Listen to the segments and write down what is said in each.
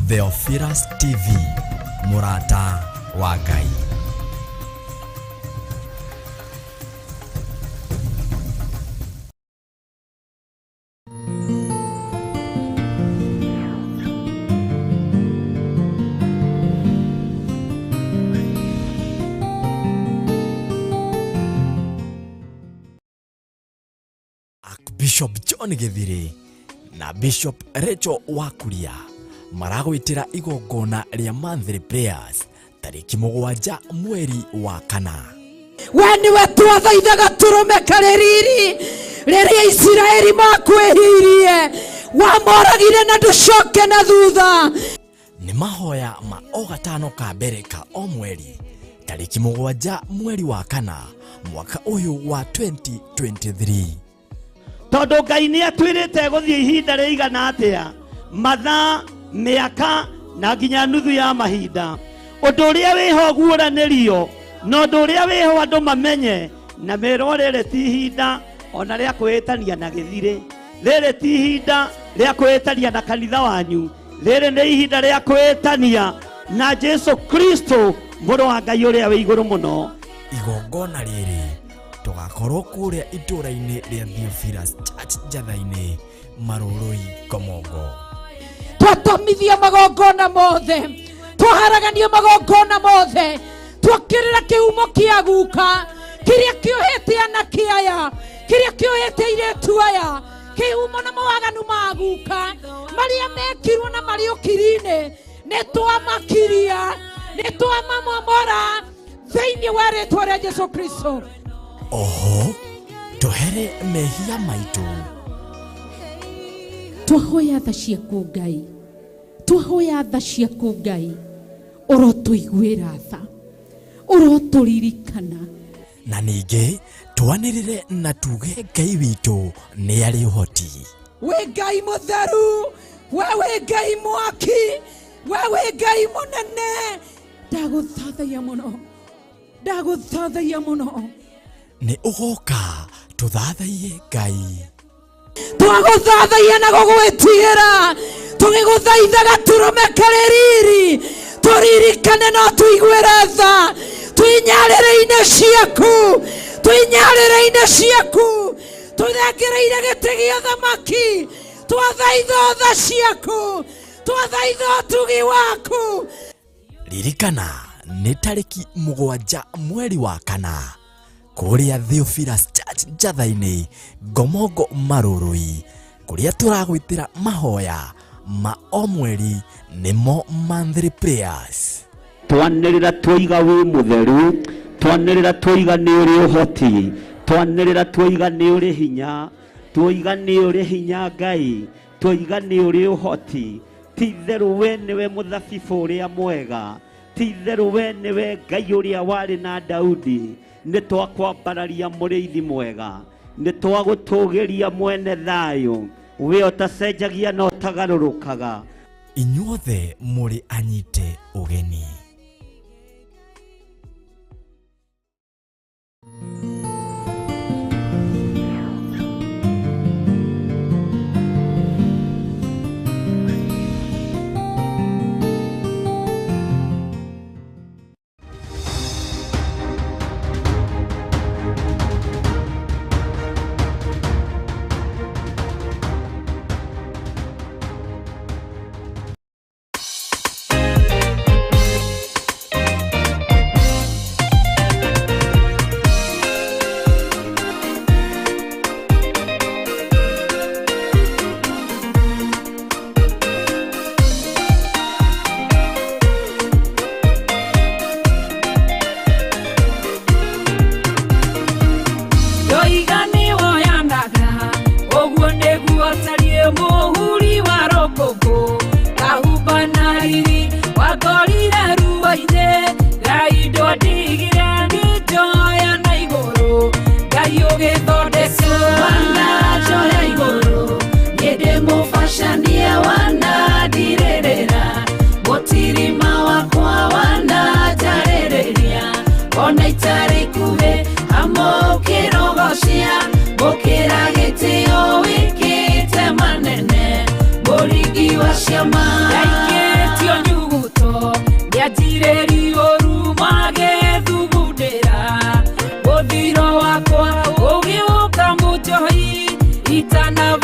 Theophilus TV, mũrata wa Ngai. Bishop John Githiri na Bishop Rachel Wakuria maragwĩtĩra igongona rĩa monthly prayers tarĩki 7 mweri wa 4. We nĩwe twathaithaga tũrũme karĩ riri rĩrĩa Isiraeli makwĩhirie, wamoragire na ndũcoke na thutha. Nĩ mahoya ma o gatano ka mbere ka o mweri tarĩki 7 mweri wa 4 mwaka ũyũ wa 2023. Tondũ Ngai nĩ atwĩrĩte gũthiĩ ihinda rĩigana atĩa, mathaa, mĩaka na nginya nuthu ya mahinda. Ũndũ ũrĩa wĩho guũranĩrio na ũndũ ũrĩa wĩho andũ mamenye na merwo rĩrĩ ti ihinda ona rĩa kwĩĩtania na gĩthirĩ, rĩrĩ ti ihinda rĩa kwĩĩtania na kanitha wanyu, rĩrĩ nĩ ihinda rĩa kwĩĩtania na Jesu Kristo mũrũ wa Ngai ũrĩa wĩ igũrũ mũno. Igongona rĩrĩ tũgakorwo kũrĩa itũũra-inĩ rĩa Theophilus Church Njatha-inĩ, Marũrũi, Ngomongo. Twatomithia magongona mothe, twaharagania magongona mothe, twokĩrĩra kĩhumo kĩa guka kĩrĩa kĩohete anake aya, kĩrĩa kĩohete airĩtu aya, kĩhumo na mawaganu ma guka marĩa mekirwo na marĩ ũkiri-inĩ, nĩ twamakiria, nĩ twamamomora thĩinĩ wa rĩtwa rĩa Jesu Kristo. Oho tũhere mehia maitũ. Twahoya tha ciaku Ngai, twahoya tha ciaku Ngai, ũrotũiguĩra tha, ũrotũririkana. Na ningĩ twanĩrĩre na tuge Ngai witũ nĩ arĩ ũhoti. Wĩ Ngai mũtheru, we wĩ Ngai mwaki, we wĩ Ngai mũnene. Ndagũthathaiya mũno, ndagũthathaiya mũno. Nĩ ũgoka tũthathaiye Ngai. Twagũthathaiya na gũgwĩtigĩra, tũgĩgũthaithaga tũrũme karĩ riri, tũririkane no tũiguĩre tha, twĩnyarĩrĩ-inĩ ciaku, twĩnyarĩrĩ-inĩ ciaku, tũthengereire gĩtĩ gĩa thamaki, twathaitha tha ciaku, twathaitha ũtugi waku. Ririkana nĩ tarĩki 7 mweri wa 4 kũrĩa Theophilus Church Njatha-inĩ, Ngomongo, Marũrũi, kũrĩa tũragwĩtĩra mahoya ma o mweri nĩmo monthly prayers. Twanĩrĩra twoiga wĩ mũtheru, twanĩrĩra twoiga nĩ ũrĩ ũhoti, twanĩrĩra twoiga nĩ ũrĩ hinya, twoiga nĩ ũrĩ hinya Ngai, twoiga nĩ ũrĩ ũhoti. Ti itherũ we nĩwe mũthabibũ ũrĩa mwega, ti itherũ we nĩwe Ngai ũrĩa warĩ na Daudi. Nĩ twakwambararia mũrĩithi mwega, nĩ twagũtũgĩria mwene thayũ, we ũtacenjagia na ũtagarũrũkaga. Inyuothe mũrĩ anyite ũgeni.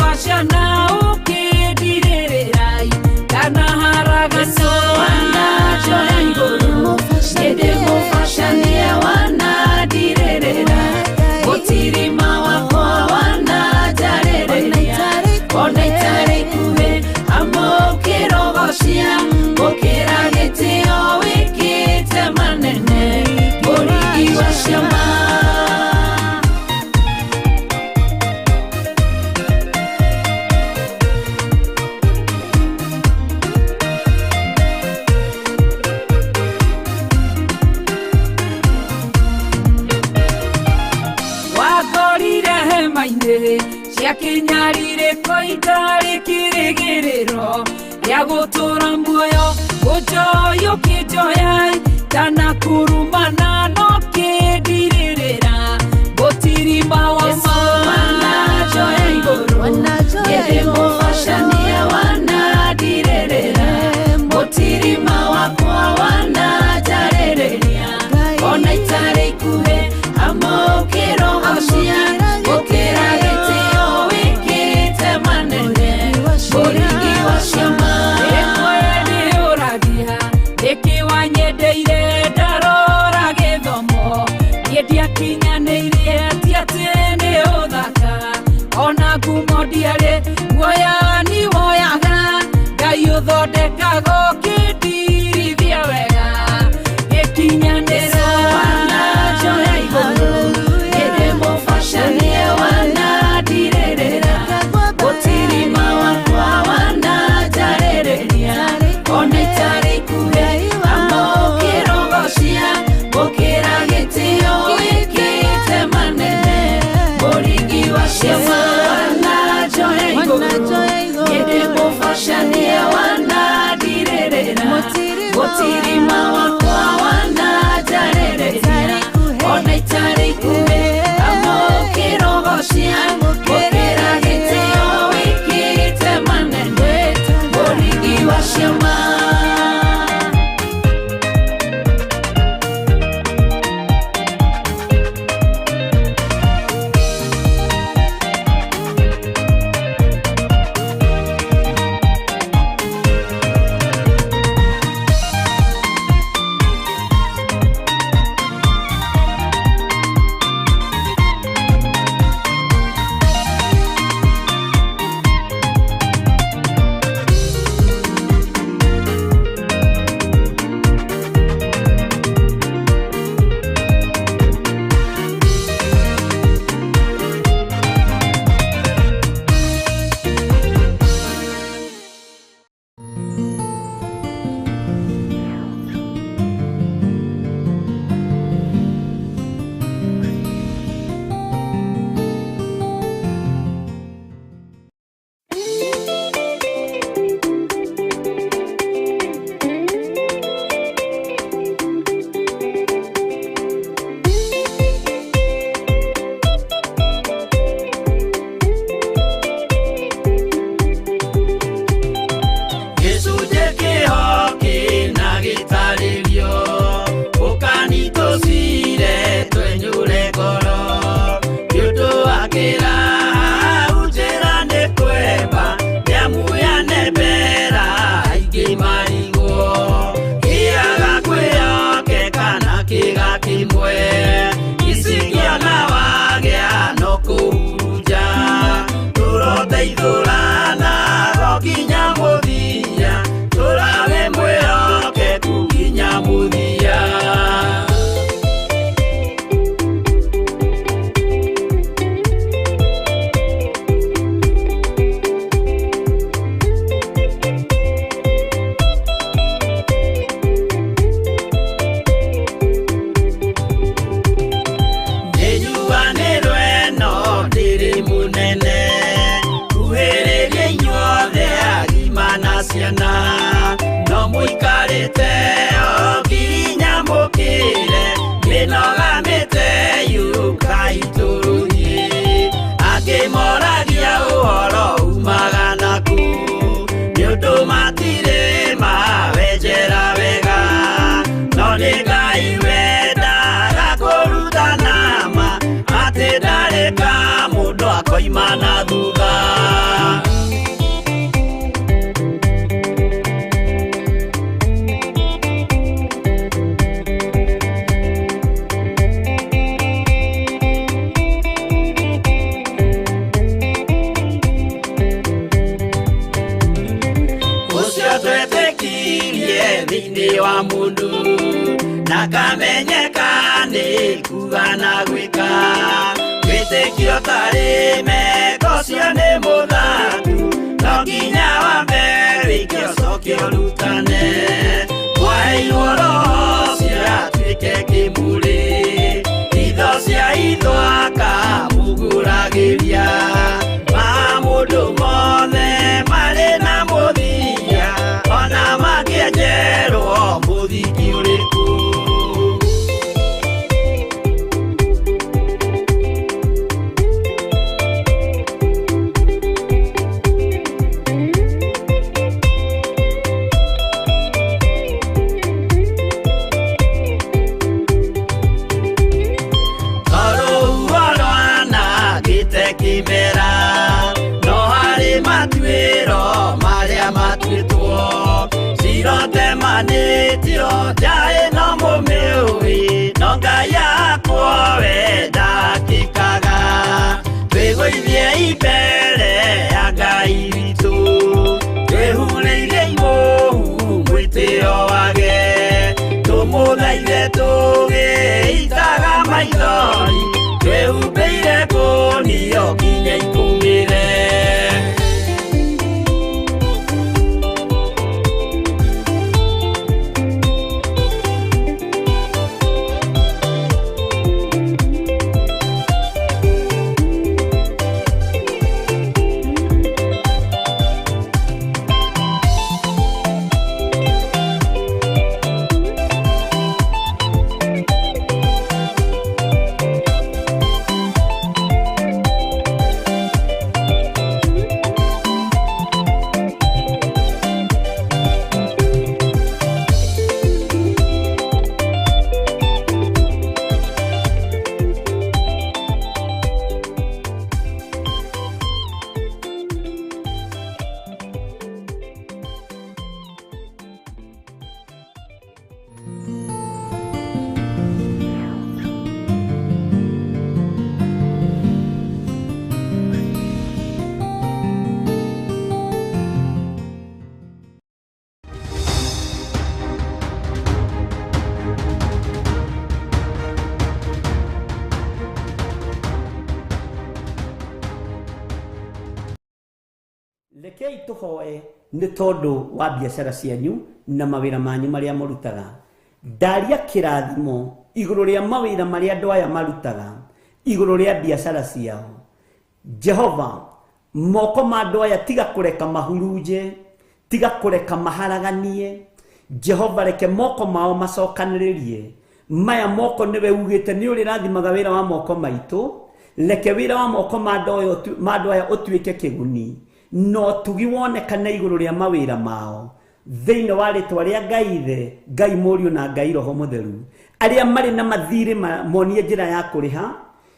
mũbacana ũkĩndirĩrĩrai ndanaharagana wananjoya igũrũ ĩndĩ mũbacania wanandirĩrĩra mũtirima wakwa wananjarĩrĩria ona itarĩ ikuhĩ amũkĩrogocia gũkĩra gĩtĩo wĩkĩte manene mũringi wa ciama. Wakorire hema-inĩ cia kĩnyarire itarĩ kĩrĩgĩrĩro gĩa gũtũũra muoyo ũnjoya ũkĩnjoya ndanakurumana no kĩndirĩrĩra mũtirima wa ma wananjoya igũrũ ĩndĩ mũbacania wanandirĩrĩra mũtirima wakwa wananjarĩrĩria ona itarĩ ikuhĩ amũkĩrogocia gũkĩra gĩtĩo wĩkĩte manene mũringi wa ciama. Ĩmwe nĩũragia nĩkĩ wanyendeire ndarora gĩthomo niĩ ndiakinyanĩirie ti atĩ nĩ ũthaka ona ngumo ndiarĩ guoya nĩ woyaga Ngai ũthondekaga ũkĩndirithia wega gĩkinyanĩra wananjoya igũrũ ĩndĩ mũbacania wanandirĩrĩra mũtirima wakwa wananjarĩrĩria ona itarĩ ikuhĩ amũkĩrogocia gũkĩra gĩtĩo wĩkĩte manene mũringi wa ciama wananjoya igũrũ ĩndĩ mũbacania wanandirĩrĩra mũtirima wakwa wananjarĩrĩria ona itarĩ ikuhĩ amũkĩrogocia gũkĩra gĩtĩo wĩkĩte manene mũringi wa ciama. Gĩcunjĩ kĩho kĩna gĩtarĩrio ũkanitũcire twenyũre ngoro nĩ ũndũ wa kĩraha njĩra nĩ kwemba nĩamuyane mbera aingĩ marigwo kĩaga kwĩyokeka na kĩga kĩmwe icingĩona wagĩa no kũhurunja tũroteithũrana ro nginya mũthia tũrawe mwĩhokeku nginya mũthia. Nĩnyuanĩrwo ĩno ndĩrĩ mũnene kuhĩrĩria inyuothe agima na ciana no mũikarĩte o nginya mũkĩre mĩnoga mĩte yũkai tũrũthiĩ angĩ moragia ũhoro umaga naku nĩ ũndũ matirĩ mawenjera wega no nĩ Ngai wendaga kũrutana ma atĩ ndarĩ ka mũndũ akoima na thutha. Thĩinĩ wa mũndũ na kamenyeka nĩ kuga na gwĩka wĩtĩkio tarĩ meko cio nĩ mũthatu no nginya wambe wĩke ũcoke ũrutane mwaheirwo roho ũcio atuĩke kĩmũrĩ itho cia itho akamũgũragĩria maũndũ mothe marĩ na mũthia ona mangĩenjerwo mũthingi ũrĩkũ. Kimera no harĩ matuĩro marĩa matuĩtwo cirotemanĩtio njaĩ no mũmĩũĩ no Ngai yakwo we ndakĩkaga twĩgũithie mbere ya Ngai witũ twĩhurĩirie imũhu mwĩtĩo wage tũmũthaithe tũgĩitaga maithori twĩhumbĩire kũnio nginya ikũmĩre. Rekei tuhoe nĩ tondũ wa biacara cianyu na mawĩra manyu marĩa mũrutaga. Ndaria kĩrathimo igũrũ rĩa mawĩra marĩa andũ aya marutaga, igũrũ rĩa biacara ciao. Jehova, moko ma andũ aya tiga kũreka mahurunje, tiga kũreka maharaganie. Jehova, reke moko mao macokanĩrĩrie. Maya moko nĩwe ugĩte nĩ ũrĩrathimaga wĩra wa moko maitũ. Reke wĩra wa moko ma andũ aya ũtuĩke kĩguni no tugi wonekane igũrũ rĩa mawĩra mao thĩinĩ wa rĩtwa rĩa Ngai Ithe, Ngai Mũriũ na Ngai Roho Mũtheru. Arĩa marĩ na mathirĩ monie njĩra ya kũrĩha.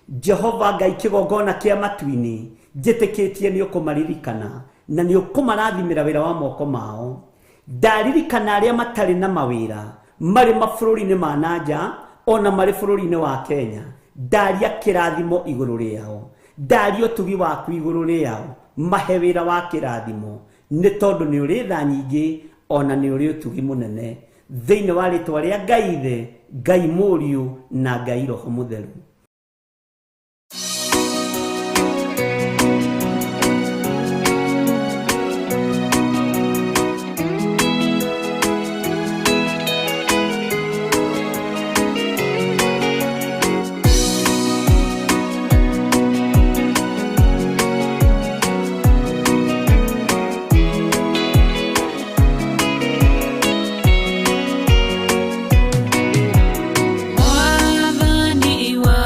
Jehova Ngai kĩgongona kĩa matu-inĩ, njĩtĩkĩtie nĩ ũkũmaririkana na nĩ ũkũmarathimĩra wĩra wa moko mao. Ndaririkana arĩa matarĩ na mawĩra marĩ mabũrũri-inĩ ma nanja ona marĩ bũrũri-inĩ wa Kenya. Ndaria kĩrathimo igũrũ rĩao, ndaria ũtugi waku igũrũ rĩao, mahe wĩra wa kĩrathimo nĩ tondũ nĩ ũrĩ tha nyingĩ ona nĩ ũrĩ ũtugi mũnene thĩinĩ wa rĩtwa rĩa Ngai Ithe, Ngai Mũriũ na Ngai Roho Mũtheru. Mwathani wa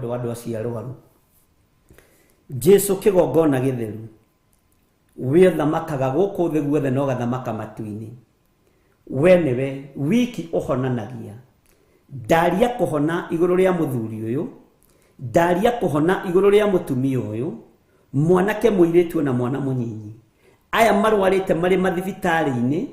tondũ wa andũ acio arwaru. Jesu kĩgongona gĩtheru we thamakaga gũkũ thĩ guothe no gathamaka matu-inĩ. We nĩwe wiki ũhonanagia. Ndaria kũhona igũrũ rĩa mũthuri ũyũ, ndaria kũhona igũrũ rĩa mũtumia ũyũ, mwanake mũirĩtu na mwana mũnyinyi. Aya marwarĩte marĩ mathibitarĩ-inĩ,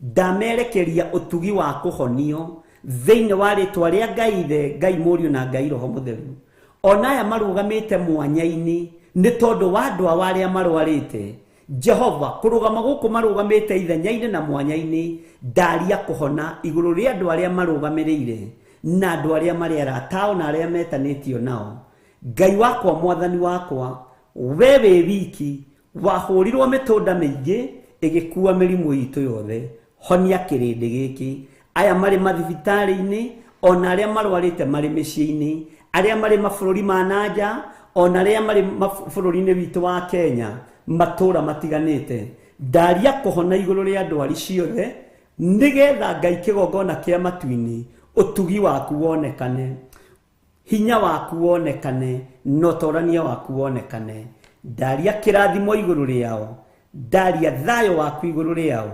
ndamerekeria ũtugi wa kũhonio thĩinĩ wa rĩtwa rĩa Ngai Ithe, Ngai Mũriũ na Ngai Roho Mũtheru. Ona aya marũgamĩte mwanya-inĩ nĩ tondũ wa andũ ao arĩa marwarĩte. Jehova kũrũgama gũkũ marũgamĩte ithenya-inĩ na mwanya-inĩ, ndaria kũhona igũrũ rĩa andũ arĩa marũgamĩrĩire na andũ arĩa marĩ arata ao na arĩa metanĩtio nao. Ngai wakwa, mwathani wakwa, we wĩ wiki wahũrirwo mĩtũnda mĩingĩ ĩgĩkua mĩrimũ itũ yothe. Honia kĩrĩndĩ gĩkĩ, aya marĩ mathibitarĩ-inĩ ona arĩa marwarĩte marĩ mĩciĩ-inĩ, arĩa marĩ mabũrũri ma nanja ona arĩa marĩ bũrũri-inĩ witũ wa Kenya, matũra matiganĩte. Ndaria kũhona igũrũ rĩa ndwari ciothe nĩgetha Ngai kĩgongona kĩa matu-inĩ ũtugi waku wonekane, hinya waku wonekane, na ũtorania waku wonekane. Ndaria kĩrathimo igũrũ rĩao, ndaria thayũ waku igũrũ rĩao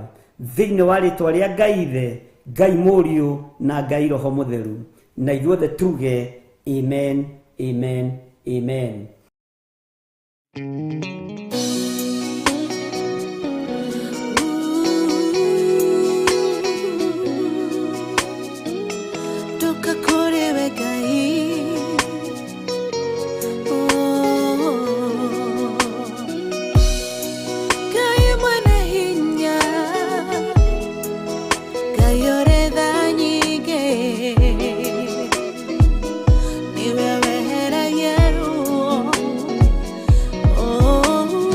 thĩinĩ wa rĩtwa rĩa Ngai Ithe, Ngai Mũriũ na Ngai Roho Mũtheru. Na ithuothe tuge amen, amen, amen. Toka kũrĩ we Ngai. Oh. Ngai mwene hinya, Ngai ũrĩ tha nyingĩ, nĩwe weheragia ruo. Oh.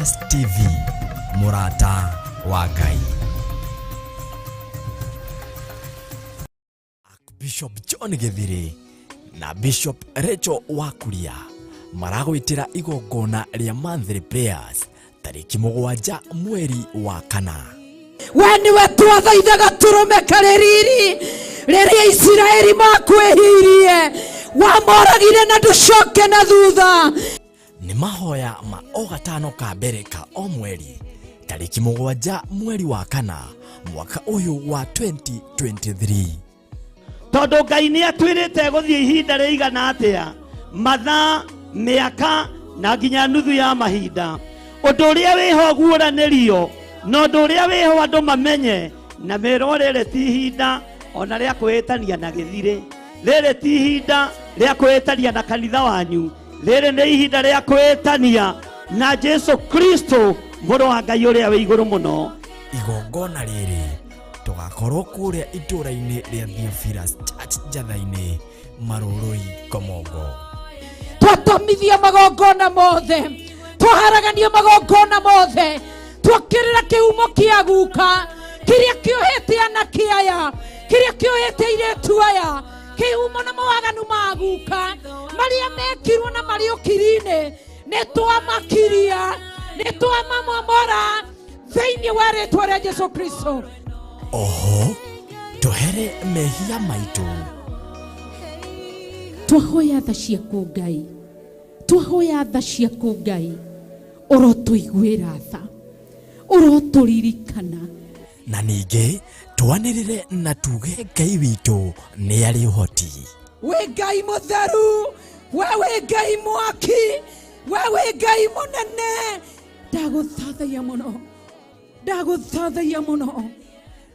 Theophilus TV, mũrata wa Ngai. Bishop John Githiri na Bishop Rachel Wakuria maragwĩtĩra igongona rĩa monthly prayers tarĩki 7 mweri wa 4. We nĩwe twathaithaga tũrũme karĩ riri rĩrĩa Isiraeli makwĩhirie, wamoragire na ndũcoke na thutha. Nĩ mahoya ma o gatano ka mbere ka o mweri tarĩki 7 mweri wa 4 mwaka ũyũ wa 2023. Tondũ Ngai nĩ atwĩrĩte gũthiĩ ihinda rĩigana atĩa, mathaa, mĩaka na nginya nuthu ya mahinda. Ũndũ ũrĩa wĩho guũranĩrio na ũndũ ũrĩa wĩho andũ mamenye na merwo rĩrĩ ti ihinda ona rĩa kwĩĩtania na gĩthirĩ, rĩrĩ ti ihinda rĩa kwĩĩtania na kanitha wanyu, rĩrĩ nĩ ihinda rĩa kwĩĩtania na Jesu Kristo mũrũ wa Ngai ũrĩa wĩ igũrũ mũno. Igongona rĩrĩ tũgakorwo kũrĩa itũũra-inĩ rĩa Theophilus Church Njatha-inĩ, Marũrũi, Komongo. Twatomithia magongona mothe, twaharagania magongona mothe, twokĩrĩra kĩhumo kĩa guka kĩrĩa kĩohete anake aya, kĩrĩa kĩohete airĩtu aya, kĩhumo na mawaganu ma guka marĩa mekirwo na marĩ ũkiri-inĩ, nĩ twamakiria, nĩ twamamomora thĩinĩ wa rĩtwa rĩa Jesu Kristo. Oho tũhere mehia maitũ. Twahoya tha ciaku Ngai, twahoya tha ciaku Ngai, ũrotũiguĩra tha, ũrotũririkana. Na ningĩ twanĩrĩre na tuge Ngai witũ nĩ arĩ ũhoti. Wĩ Ngai mũtheru, we wĩ Ngai mwaki, we wĩ Ngai mũnene. Ndagũthathaiya mũno, ndagũthathaiya mũno.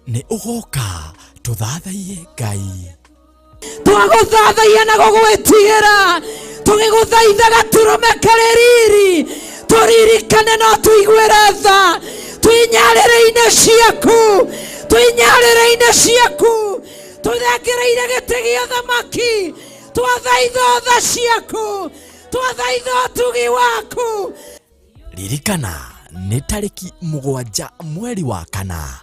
Nĩ ũgoka tũthathaiye Ngai. Twagũthathaiya na gũgwĩtigĩra, tũgĩgũthaithaga tũrũme karĩ riri, tũririkane no tũiguĩre tha, twĩnyarĩrĩ-inĩ ciaku, twĩnyarĩrĩ-inĩ ciaku, tũthengereire gĩtĩ gĩa ũthamaki, twathaitha tha ciaku, twathaitha ũtugi waku. Ririkana nĩ tarĩki 7 mweri wa 4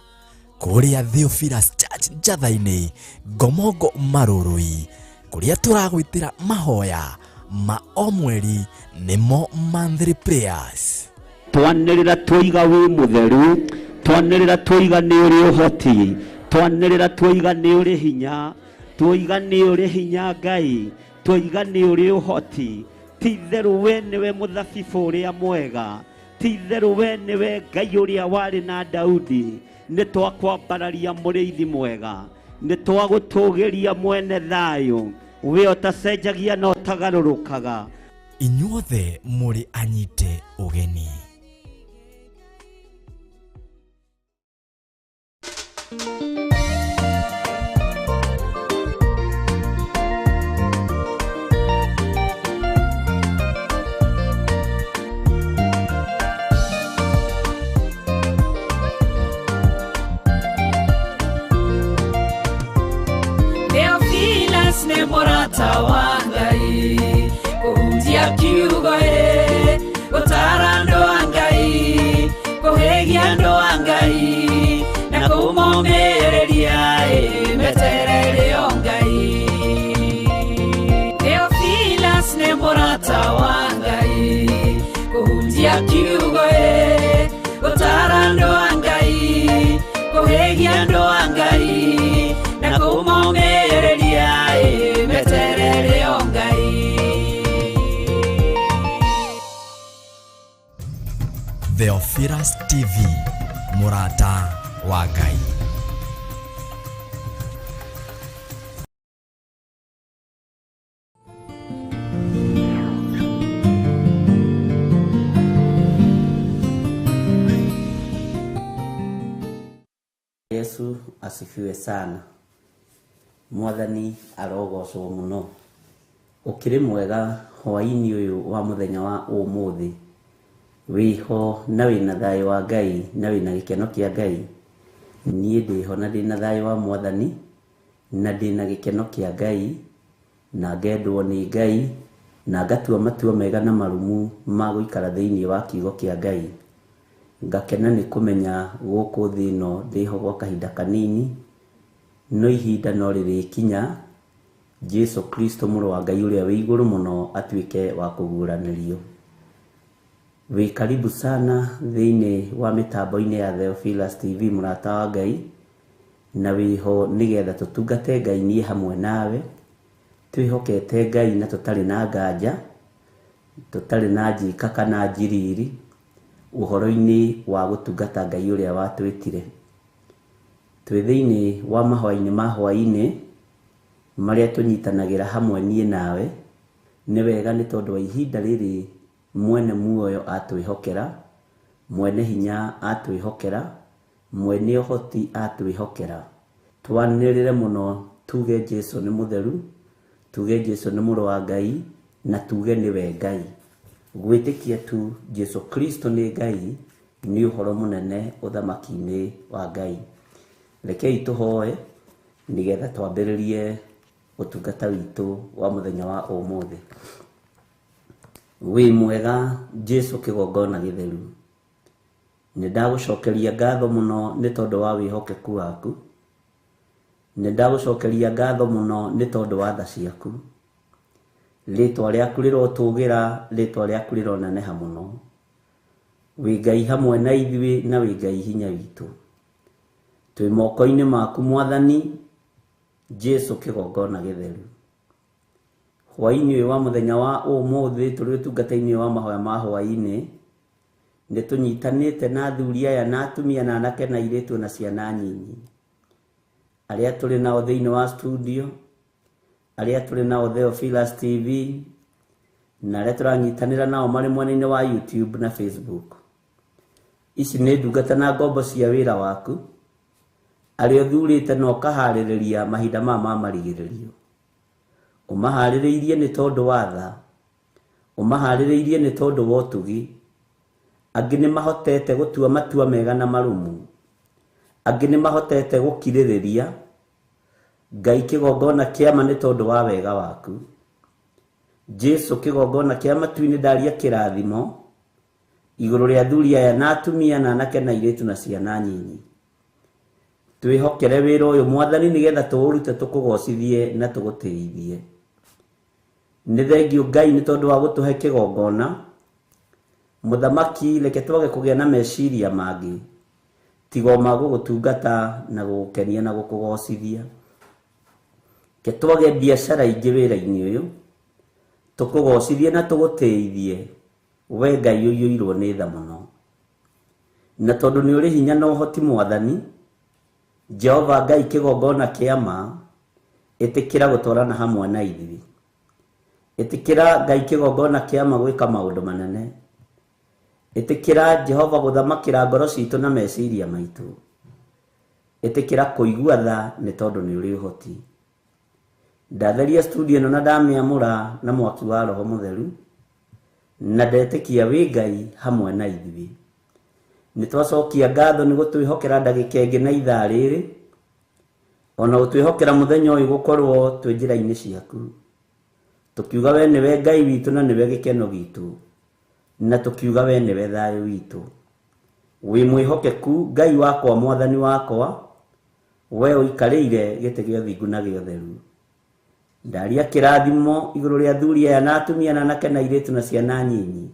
kũrĩa Theophilus Church Njatha-inĩ, Ngomongo, Marũrũi, kũrĩa tũragwĩtĩra mahoya ma o mweri nĩmo monthly prayers. Twanĩrĩra twoiga wĩ mũtheru, twanĩrĩra twoiga nĩ ũrĩ ũhoti, twanĩrĩra twoiga nĩ ũrĩ hinya, twoiga nĩ ũrĩ hinya Ngai, twoiga nĩ ũrĩ ũhoti. Ti itherũ we nĩwe mũthabibũ ũrĩa mwega, ti itherũ we nĩwe Ngai ũrĩa warĩ na Daudi. Nĩ twakwambararia mũrĩithi mwega, nĩ twagũtũgĩria mwene thayũ, we ũtacenjagia na ũtagarũrũkaga. Inyuothe mũrĩ anyite ũgeni. Theophilus nĩ mũrata wa Ngai, kũhunjia kiugo ĩ, gũtara andũ a Ngai, kũhĩgia andũ a Ngai, na kũmomĩrĩria ĩ, meterere o Ngai. Theophilus nĩ mũrata wa Ngai, kũhunjia kiugo ĩ, gũtara andũ a Ngai, kũhĩgia andũ a Ngai, na kũmomĩrĩria ĩ, meterere o Ngai. Theophilus TV, mũrata wa Ngai. Yesu asifiwe sana. Mwathani arogocwo mũno. Ũkĩrĩ mwega hwaĩ-inĩ ũyũ wa mũthenya wa ũmũthĩ. Wĩho na wĩna thayũ wa Ngai na wĩna gĩkeno kĩa Ngai. Niĩ ndĩho na ndĩna thayũ wa Mwathani na ndĩna gĩkeno kĩa Ngai na ngendwo nĩ Ngai na ngatua matua mega na marumu ma gũikara thĩinĩ wa kiugo kĩa Ngai. Ngakena nĩ kũmenya gũkũ thĩ ĩno ndĩho gwa kahinda kanini, no ihinda no rĩrĩkinya Jesu Kristo mũrũ wa Ngai ũrĩa wĩ igũrũ mũno atuĩke wa kũguũranĩrio. Wĩ karibu sana thĩinĩ wa mĩtambo-inĩ ya Theophilus TV mũrata wa Ngai, na wĩho nĩgetha tũtungate Ngai niĩ hamwe nawe, twĩhokete Ngai na tũtarĩ na nganja, tũtarĩ na njika kana njiriri, ũhoro-inĩ wa gũtungata Ngai ũrĩa watwĩtire. Twĩ thĩinĩ wa mahoya-inĩ ma hwaĩ-inĩ, marĩa tũnyitanagĩra hamwe niĩ nawe, nĩ wega nĩ tondũ wa ihinda rĩrĩ mwene muoyo atwĩhokera, mwene hinya atwĩhokera, mwene ũhoti atwĩhokera. Twanĩrĩre mũno tuge Jesu nĩ mũtheru, tuge Jesu nĩ mũrũ wa Ngai, na tuge nĩwe Ngai. Gwĩtĩkia tu Jesu Kristo nĩ Ngai nĩ ũhoro mũnene ũthamaki-inĩ wa Ngai. Rekei tũhoe nĩgetha twambĩrĩrie ũtungata witũ wa mũthenya wa ũmũthĩ. Wĩ mwega Jesu kĩgongona gĩtheru. Nĩ ndagũcokeria ngatho mũno nĩ tondũ wa wĩhokeku waku. Nĩ ndagũcokeria ngatho mũno nĩ tondũ wa tha ciaku. Rĩtwa rĩaku rĩrotũgĩra, rĩtwa rĩaku rĩroneneha mũno. Wĩ Ngai hamwe na ithuĩ na wĩ Ngai hinya witũ. Twĩ moko-inĩ maku Mwathani Jesu kĩgongona gĩtheru. Hwaĩ-inĩ ũyũ wa mũthenya wa ũmũthĩ tũrĩ ũtungata-inĩ wa mahoya ma hwaĩ-inĩ, nĩ tũnyitanĩte na athuri aya na atumia na anake na airĩtu na ciana nyinyi. Arĩa tũrĩ nao thĩinĩ wa studio, arĩa tũrĩ nao Theophilus TV, na arĩa tũranyitanĩra nao marĩ mwena-inĩ wa YouTube na Facebook. Ici nĩ ndungata na ngombo cia wĩra waku, arĩa ũthurĩte na ũkaharĩrĩria mahinda maya ma marigĩrĩrio. Ũmaharĩrĩirie nĩ tondũ wa tha, ũmaharĩrĩirie nĩ tondũ wa ũtugi. Angĩ nĩ mahotete gũtua matua mega na marũmu, angĩ nĩ mahotete gũkirĩrĩria. Ngai kĩgongona kĩa ma nĩ tondũ wa wega waku. Jesu kĩgongona kĩa matu-inĩ ndaria kĩrathimo igũrũ rĩa athuri aya na atumia na anake na airĩtu na ciana nyinyi. Twĩhokere wĩra ũyũ Mwathani nĩgetha tũũrute tũkũgocithie na tũgũtĩithie. Nĩ thengiũ Ngai nĩ tondũ wa gũtũhe kĩgongona. Mũthamaki reke twage kũgĩa na meciria mangĩ tiga o ma gũgũtungata na gũgũkenia na gũkũgocithia. Reke twage biacara ingĩ wĩra-inĩ ũyũ, tũkũgocithie na tũgũtĩithie, we Ngai ũiyũirwo nĩ tha mũno. Na tondũ nĩ ũrĩ hinya na ũhoti Mwathani, Jehova Ngai kĩgongona kĩa ma, ĩtĩkĩra gũtwarana hamwe na ithuĩ. Ĩtĩkĩra Ngai kĩgongona kĩa ma gwĩka maũndũ manene. Ĩtĩkĩra Jehova gũthamakĩra ngoro citũ na meciria maitũ. Ĩtĩkĩra kũigua tha nĩ tondũ nĩ ũrĩ ũhoti. Ndatheria studio ĩno na ndamĩamũra na mwaki wa Roho Mũtheru, na ndetĩkia wĩ Ngai hamwe na ithuĩ. Nĩ twacokia ngatho nĩ gũtwĩhokera ndagĩka ĩngĩ na ithaa rĩrĩ, ona gũtwĩhokera mũthenya ũyũ gũkorwo twĩ njĩra-inĩ ciaku. Tũkiuga we nĩwe Ngai witũ na nĩwe gĩkeno gitũ, na tũkiuga we nĩwe thayũ witũ. Wĩ mwĩhokeku Ngai wakwa Mwathani wakwa, we ũikarĩire gĩtĩ gĩa ũthingu na gĩa ũtheru. Ndaria kĩrathimo igũrũ rĩa athuri aya na atumia na anake na airĩtu na ciana nyinyi.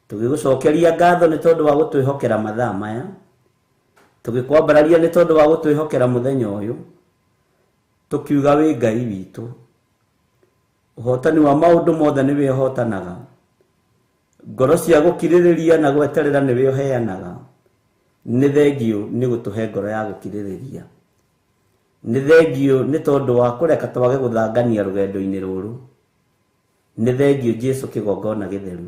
Tũgĩgũcokeria ngatho nĩ tondũ wa gũtwĩhokera mathaa maya, tũgĩkwambararia nĩ tondũ wa gũtwĩhokera mũthenya ũyũ, tũkiuga wĩ Ngai witũ. Ũhotani wa maũndũ mothe nĩwe ũhotanaga. Ngoro cia gũkirĩrĩria na gweterera nĩwe ũheanaga. Nĩ thengiũ nĩ gũtũhe ngoro ya gũkirĩrĩria. Nĩ thengiũ nĩ tondũ wa kũreka twage gũthangania rũgendo-inĩ rũrũ. Nĩ thengiũ Jesu kĩgongona gĩtheru.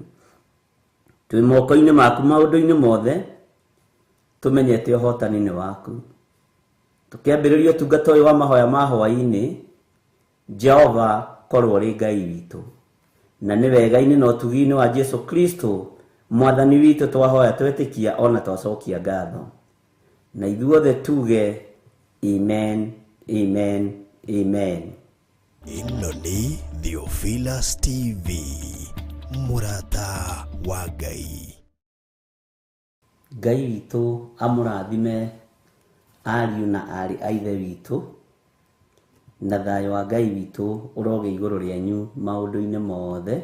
Twĩ moko-inĩ maku maũndũ-inĩ mothe, tũmenyete ũhotani nĩ waku. Tũkĩambĩrĩria ũtungata ũyũ wa mahoya ma hwaĩ-inĩ, Jehova korwo ũrĩ Ngai witũ. Na nĩ wega-inĩ na ũtugi-inĩ wa Jesu Kristo Mwathani witũ twahoya twetĩkia ona twacokia ngatho. Na ithuothe tuge amen, amen, amen. Ĩno nĩ Theophilus TV, mũrata wa Ngai. Ngai witũ amũrathime ariũ na aarĩ a Ithe witũ, na thayũ wa Ngai witũ ũrogĩa igũrũ rĩanyu maũndũ-inĩ mothe,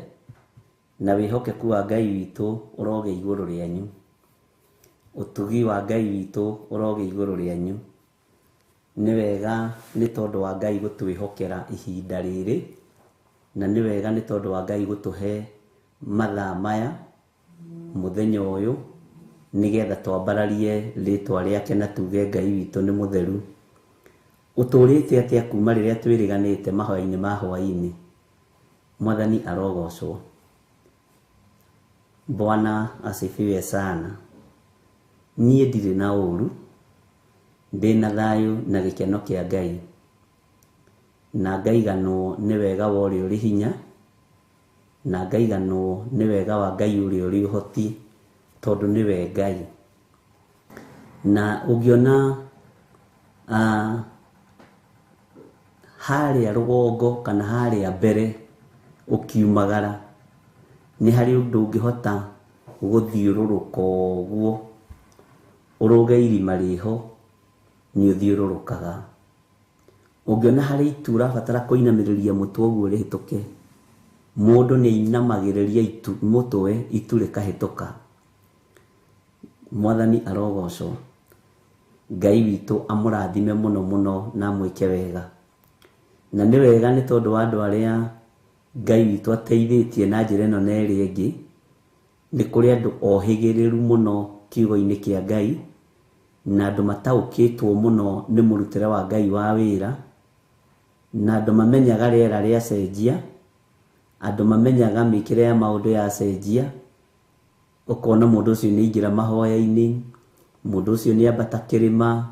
na wĩhokeku wa Ngai witũ ũrogĩa igũrũ rĩanyu, ũtugi wa Ngai witũ ũrogĩa igũrũ rĩanyu. Nĩ wega nĩ tondũ wa Ngai gũtwĩhokera ihinda rĩrĩ, na nĩ wega nĩ tondũ wa Ngai gũtũhe mathaa maya mũthenya ũyũ, nĩgetha twambararie rĩtwa rĩake na tuge Ngai witũ nĩ mũtheru. Ũtũrĩte atĩa kuma rĩrĩa twĩrĩganĩte mahoya-inĩ ma hwaĩ-inĩ? Mwathani arogocwo. Bwana asifiwe sana. Niĩ ndirĩ na ũru, ndĩna thayũ na gĩkeno kĩa Ngai, na ngaiganwo nĩ wega wa ũrĩa ũrĩ hinya, na ngaiganwo nĩ wega wa Ngai ũrĩa ũrĩ ũhoti, tondũ nĩwe Ngai. Na ũngĩona harĩa rũgongo kana harĩa mbere ũkiumagara, nĩ harĩ ũndũ ũngĩhota gũthiũrũrũka ũguo, ũrũge irima rĩho, nĩ ũthiũrũrũkaga. Ũngĩona harĩ itu ũrabatara kũinamĩrĩria mũtwe ũguo rĩhĩtũke, mũndũ nĩ ainamagĩrĩria itu mũtwe, itu rĩkahĩtũka. Mwathani arogocwo. Ngai witũ amũrathime mũno mũno na amwĩke wega. Na nĩ wega nĩ tondũ wa andũ arĩa Ngai witũ ateithĩtie na njĩra ĩno na ĩrĩa ĩngĩ, nĩ kũrĩ andũ ohĩgĩrĩru mũno kiugo-inĩ kĩa Ngai, na andũ mataũkĩtwo mũno nĩ mũrutĩre wa Ngai wa wĩra, na andũ mamenyaga rĩera rĩacenjia, andũ mamenyaga mĩkĩre ya maũndũ yacenjia, ũkona mũndũ ũcio nĩ aingĩra mahoya-inĩ, mũndũ ũcio nĩ ambata kĩrĩma,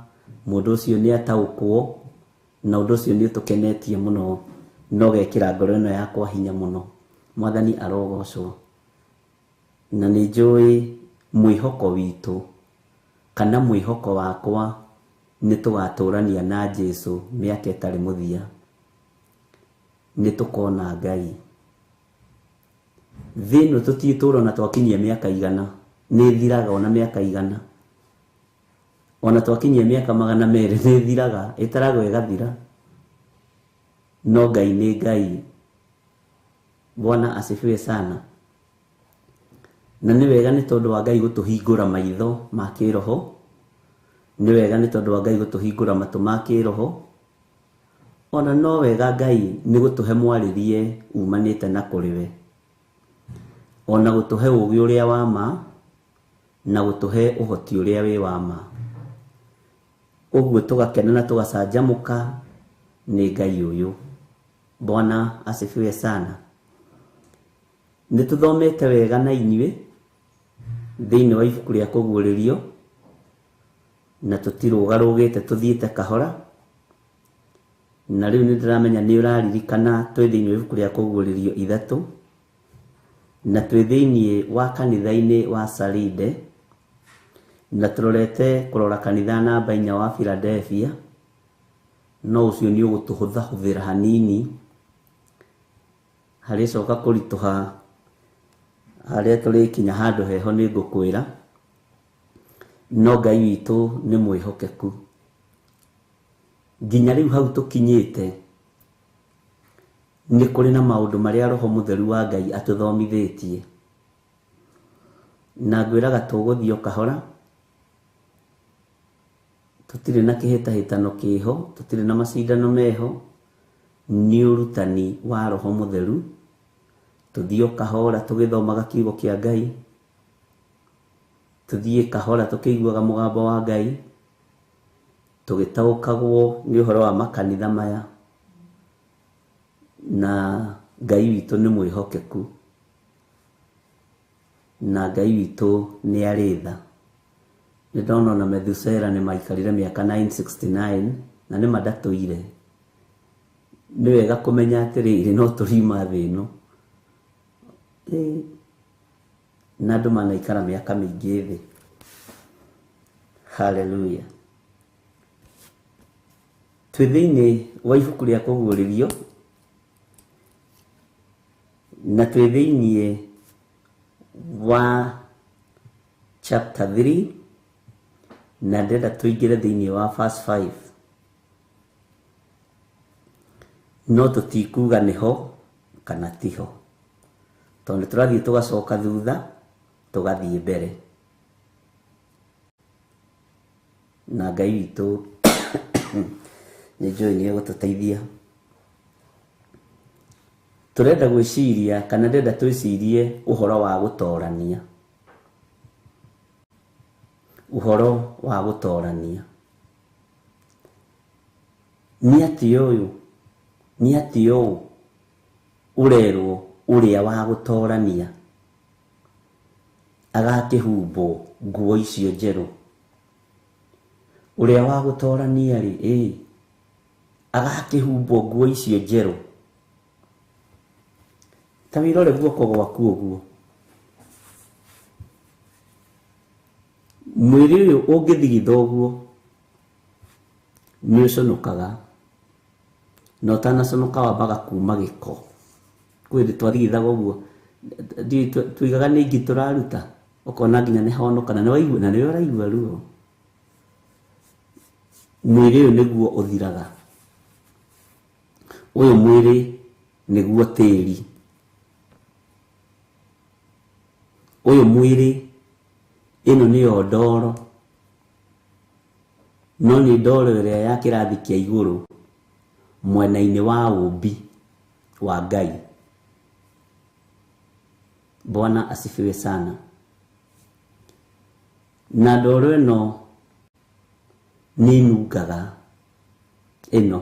mũndũ ũcio nĩ ataũkwo, na ũndũ ũcio nĩ ũtũkenetie mũno, na ũgekĩra ngoro ĩno yakwa hinya mũno. Mwathani arogocwo. Na nĩ njũĩ mwĩhoko witũ kana mwĩhoko wakwa nĩ tũgatũrania na Jesu mĩaka ĩtarĩ mũthia. Nĩ tũkona Ngai. Thĩ ĩno tũtiĩtũra ona twakinyia mĩaka 100, nĩ ĩthiraga ona mĩaka 100. Ona twakinyia mĩaka 200 nĩ ĩthiraga, ĩtaragwo ĩgathira. No Ngai nĩ Ngai. Bwana asifiwe sana. Na nĩ wega nĩ tondũ wa Ngai gũtũhingũra maitho ma kĩroho, nĩ wega nĩ tondũ wa Ngai gũtũhingũra matũ ma kĩroho, ona no wega Ngai nĩ gũtũhe mwarĩrie umanĩte na kũrĩ we, ona gũtũhe ũũgĩ ũrĩa wa ma, na gũtũhe ũhoti ũrĩa wĩ wa ma. Ũguo tũgakena na tũgacanjamũka nĩ Ngai ũyũ. Bwana asifiwe sana. Nĩ tũthomete wega na inyuĩ thĩinĩ wa ibuku rĩa kũguũrĩrio, na tũtirũgarũgĩte tũthiĩte kahora, na rĩu nĩ ndĩramenya nĩ ũraririkana twĩ thĩinĩ wa ibuku rĩa kũguũrĩrio 3, na twĩ thĩinĩ wa kanitha-inĩ wa Saride, na tũrorete kũrora kanitha namba 4 wa Philadelphia, no ũcio nĩ ũgũtũhũthahũthĩra hanini, harĩcoka kũritũha harĩa tũrĩkinya handũ heho nĩ ngũkwĩra. No Ngai witũ nĩ mwĩhokeku. Nginya rĩu hau tũkinyĩte, nĩ kũrĩ na maũndũ marĩa Roho Mũtheru wa Ngai atũthomithĩtie. Na ngwĩraga tũgũthiĩ o kahora, tũtirĩ na kĩhĩtahĩtano kĩho, tũtirĩ na macindano meho, nĩ ũrutani wa Roho Mũtheru. Tũthiĩ o kahora tũgĩthomaga kiugo kĩa Ngai, tũthiĩ kahora tũkĩiguaga mũgambo wa Ngai, tũgĩtaũkagwo nĩ ũhoro wa makanitha maya, na Ngai witũ nĩ mwĩhokeku, na Ngai witũ nĩ arĩ tha. Nĩ ndona ona Methusela nĩ maikarire mĩaka 969 na nĩ mandatũire. Nĩ wega kũmenya atĩrĩrĩ, no tũriuma thĩ ĩno. Na andũ manaikara mĩaka mĩingĩ thĩ. Hallelujah. Twĩ thĩinĩ wa ibuku rĩa kũguũrĩrio, na twĩ thĩinĩ wa chapter 3, Na ndĩrenda tũingĩre thĩinĩ wa verse 5. No tũtikuga nĩho kana tiho, tondũ tũrathiĩ tũgacoka thutha tũgathiĩ mbere. Na Ngai witũ nĩ njũĩ nĩ egũtũteithia. Tũrenda gwĩciria kana ndĩrenda twĩcirie ũhoro wa gũtorania. Ũhoro wa gũtorania. Nĩ atĩ ũyũ, nĩ atĩ ũũ ũrerwo ũrĩa wa gũtorania agakĩhumbwo nguo icio njerũ. Ũrĩa wa gũtorania rĩ, ĩ agakĩhumbwo nguo icio njerũ. Ta wĩrore guoko gwaku ũguo. Mwĩrĩ ũyũ ũngĩthigitha ũguo nĩ ũconokaga, na ũtanaconoka wambaga kuma gĩko. Kwĩ hĩndĩ twathigithaga ũguo, tuigaga nĩ ingĩ tũraruta, ũkona nginya nĩ honoka na nĩwaigua, na nĩwe ũraigua ruo. Mwĩrĩ ũyũ nĩguo ũthiraga. Ũyũ mwĩrĩ nĩguo tĩri. Ũyũ mwĩrĩ ĩno nĩyo ndoro, no nĩ ndoro ĩrĩa ya kĩrathi kĩa igũrũ mwena-inĩ wa ũmbi wa Ngai. Bwana asifiwe sana. Na ndoro ĩno nĩ ĩnungaga, ĩno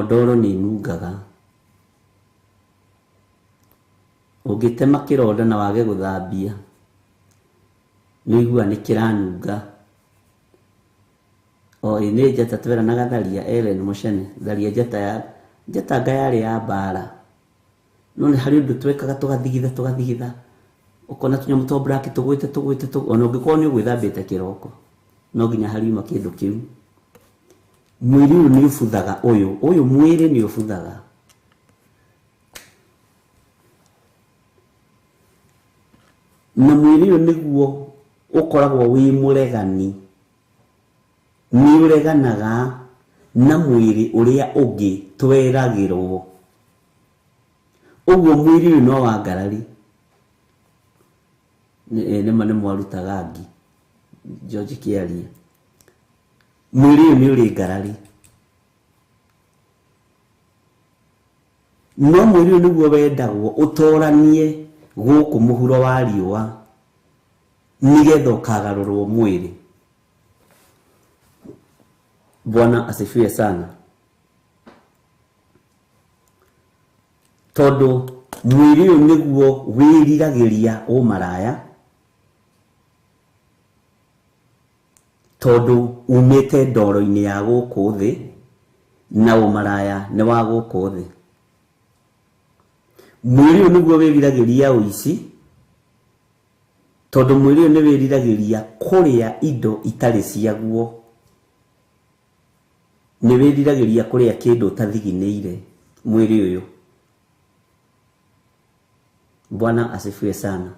ndoro nĩ ĩnungaga. Ũngĩtema kĩronda na wage gũthambia nĩ ũiguaga nĩ kĩranunga. O ĩ nĩ njata tweranaga tharia Ellen Muchene, tharia njata ya njata anga yarĩ ya mbara. No nĩ harĩ ũndũ twekaga tũgathigitha tũgathigitha, ũkona tũnyamũ twa black tũgwĩte tũgwĩte, ona ũngĩkorwo nĩ ũgwĩthambĩte kĩroko no nginya hariuma kĩndũ kĩu. Mwĩrĩ ũyũ nĩ ũbuthaga, ũyũ mwĩrĩ nĩ ũbuthaga. Na mwĩrĩ ũyũ nĩguo ũkoragwo wĩ mũregani, nĩ ũreganaga na mwĩrĩ ũrĩa ũngĩ tweragĩrwo. Ũguo mwĩrĩ ũyũ no wa ngarari. Nĩma nĩ mwarutaga ngi George Kĩaria. Mwĩrĩ ũyũ nĩ ũrĩ ngarari, no mwĩrĩ ũyũ nĩguo wendagwo ũtoranie gũkũ mũhuro wa riũa nĩgetha ũkagarũrwo mwĩrĩ. Bwana asifiwe sana. Tondũ mwĩrĩ ũyũ nĩguo wĩriragĩria ũmaraya, tondũ umĩte ndoro-inĩ ya gũkũ thĩ, na ũmaraya nĩ wa gũkũ thĩ. Mwĩrĩ ũyũ nĩguo wĩriragĩria ũici, tondũ mwĩrĩ ũyũ nĩ wĩriragĩria kũrĩa indo itarĩ ciaguo. Nĩ wĩriragĩria kũrĩa kĩndũ ũtathiginĩire mwĩrĩ ũyũ. Bwana asifiwe sana.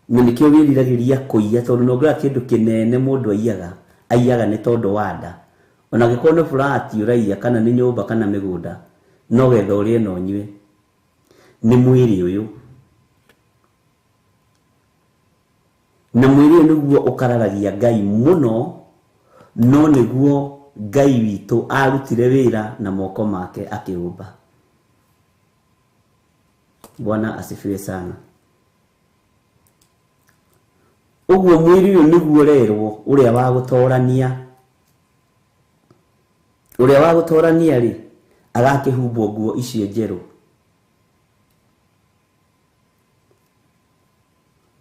Na nĩkĩo wĩriragĩria kũiya, tondũ no ũngĩrora kĩndũ kĩnene mũndũ aiyaga, aiyaga nĩ tondũ wa nda. Ona angĩkorwo nĩ flat ũraiya kana nĩ nyũmba kana mĩgũnda, no getha ũrĩe na ũnyue. Nĩ mwĩrĩ ũyũ. Na mwĩrĩ ũyũ nĩguo ũkararagia Ngai mũno, no nĩguo Ngai witũ arutire wĩra na moko make akĩũmba. Bwana asifiwe sana. Ũguo mwĩrĩ ũyũ nĩguo ũrerwo ũrĩa wa gũtorania. Ũrĩa wa gũtorania rĩ, agakĩhumbwo nguo icio njerũ.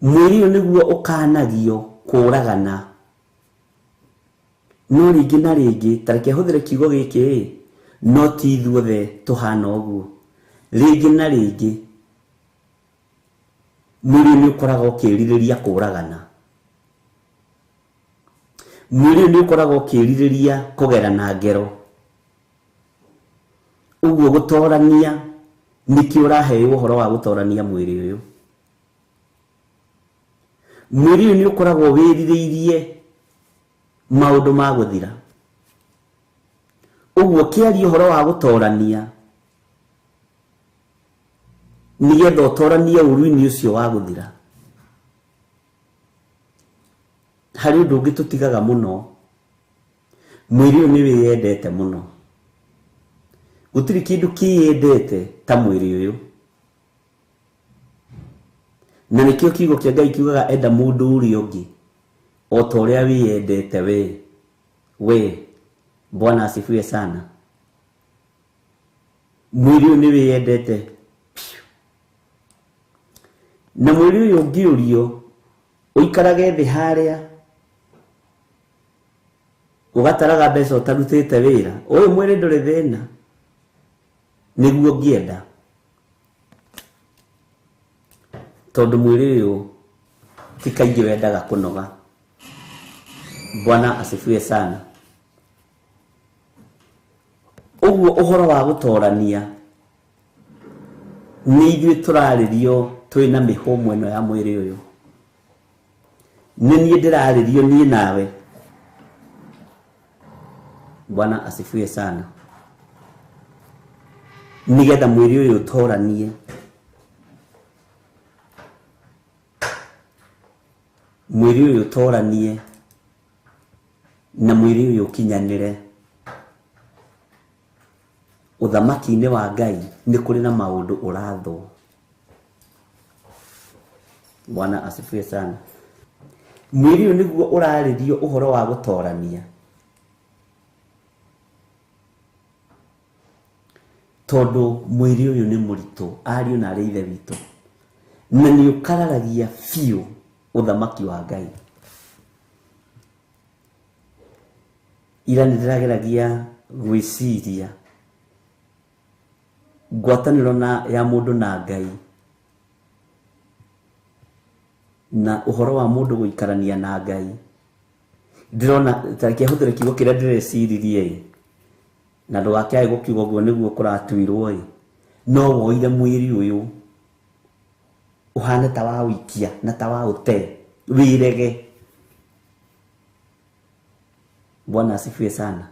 Mwĩrĩ ũyũ nĩguo ũkanagio kũragana. No rĩngĩ na rĩngĩ, ta reke hũthĩre kiugo gĩkĩ ĩ, no ti ithuothe tũhana ũguo. Rĩngĩ na rĩngĩ mwĩrĩ nĩ ũkoragwo ũkĩrirĩria kũragana. Mwĩrĩ nĩ ũkoragwo ũkĩrirĩria kũgerana ngero. Ũguo gũtorania nĩkĩo ũraheo ũhoro wa gũtorania mwĩrĩ ũyũ. Mwĩrĩ ũyũ nĩ ũkoragwo wĩrirĩirie maũndũ ma gũthira. Ũguo kĩaria ũhoro wa gũtorania nĩgetha ũtoranie ũru-inĩ ũcio wa gũthira. Harĩ ũndũ ũngĩ tũtigaga mũno, mwĩrĩ ũyũ nĩ wĩyendete mũno. Gũtirĩ kĩndũ kĩyendete ta mwĩrĩ ũyũ. Na nĩkĩo kiugo kĩa Ngai kiugaga enda mũndũ ũrĩa ũngĩ o ta ũrĩa wĩyendete we. We, Bwana asifiwe sana. Mwĩrĩ ũyũ nĩ wĩyendete piũ. Na mwĩrĩ ũyũ ũngĩũrio ũikarage thĩ harĩa ũgataraga mbeca ũtarutĩte wĩra, ũyũ mwĩrĩ ndũrĩ thĩna, nĩguo ũngĩenda. Tondũ mwĩrĩ ũyũ ti kaingĩ wendaga kũnoga. Bwana asifiwe sana. Ũguo ũhoro wa gũtorania nĩ ithuĩ tũrarĩrio twĩna mĩhũmũ ĩno ya mwĩrĩ ũyũ. Nĩ niĩ ndĩrarĩrio niĩ nawe. Bwana asifiwe sana. Nĩgetha mwĩrĩ ũyũ ũtoranie. Mwĩrĩ ũyũ ũtoranie na mwĩrĩ ũyũ ũkinyanĩre. Ũthamaki-inĩ wa Ngai nĩ kũrĩ na maũndũ ũrathwo. Bwana asifiwe sana. Mwĩrĩ ũyũ nĩguo ũrarĩrio ũhoro wa gũtorania. Tondũ mwĩrĩ ũyũ nĩ mũritũ, ariũ na arĩ ithe witũ, na nĩ ũkararagia biũ ũthamaki wa Ngai. Ira nĩ ndĩrageragia gwĩciria ngwatanĩro na ya mũndũ na Ngai na ũhoro wa mũndũ gũikarania na Ngai. Ndĩrona ta reke hũthĩre kiugo kĩrĩa ndĩreciririe ĩ, na ndũgakĩage gũkiuga ũguo nĩguo kũratuirwo ĩ, no woire mwĩrĩ ũyũ ũhane ta wa ũikia na ta wa ũte, wĩrege. Bwana asifiwe sana.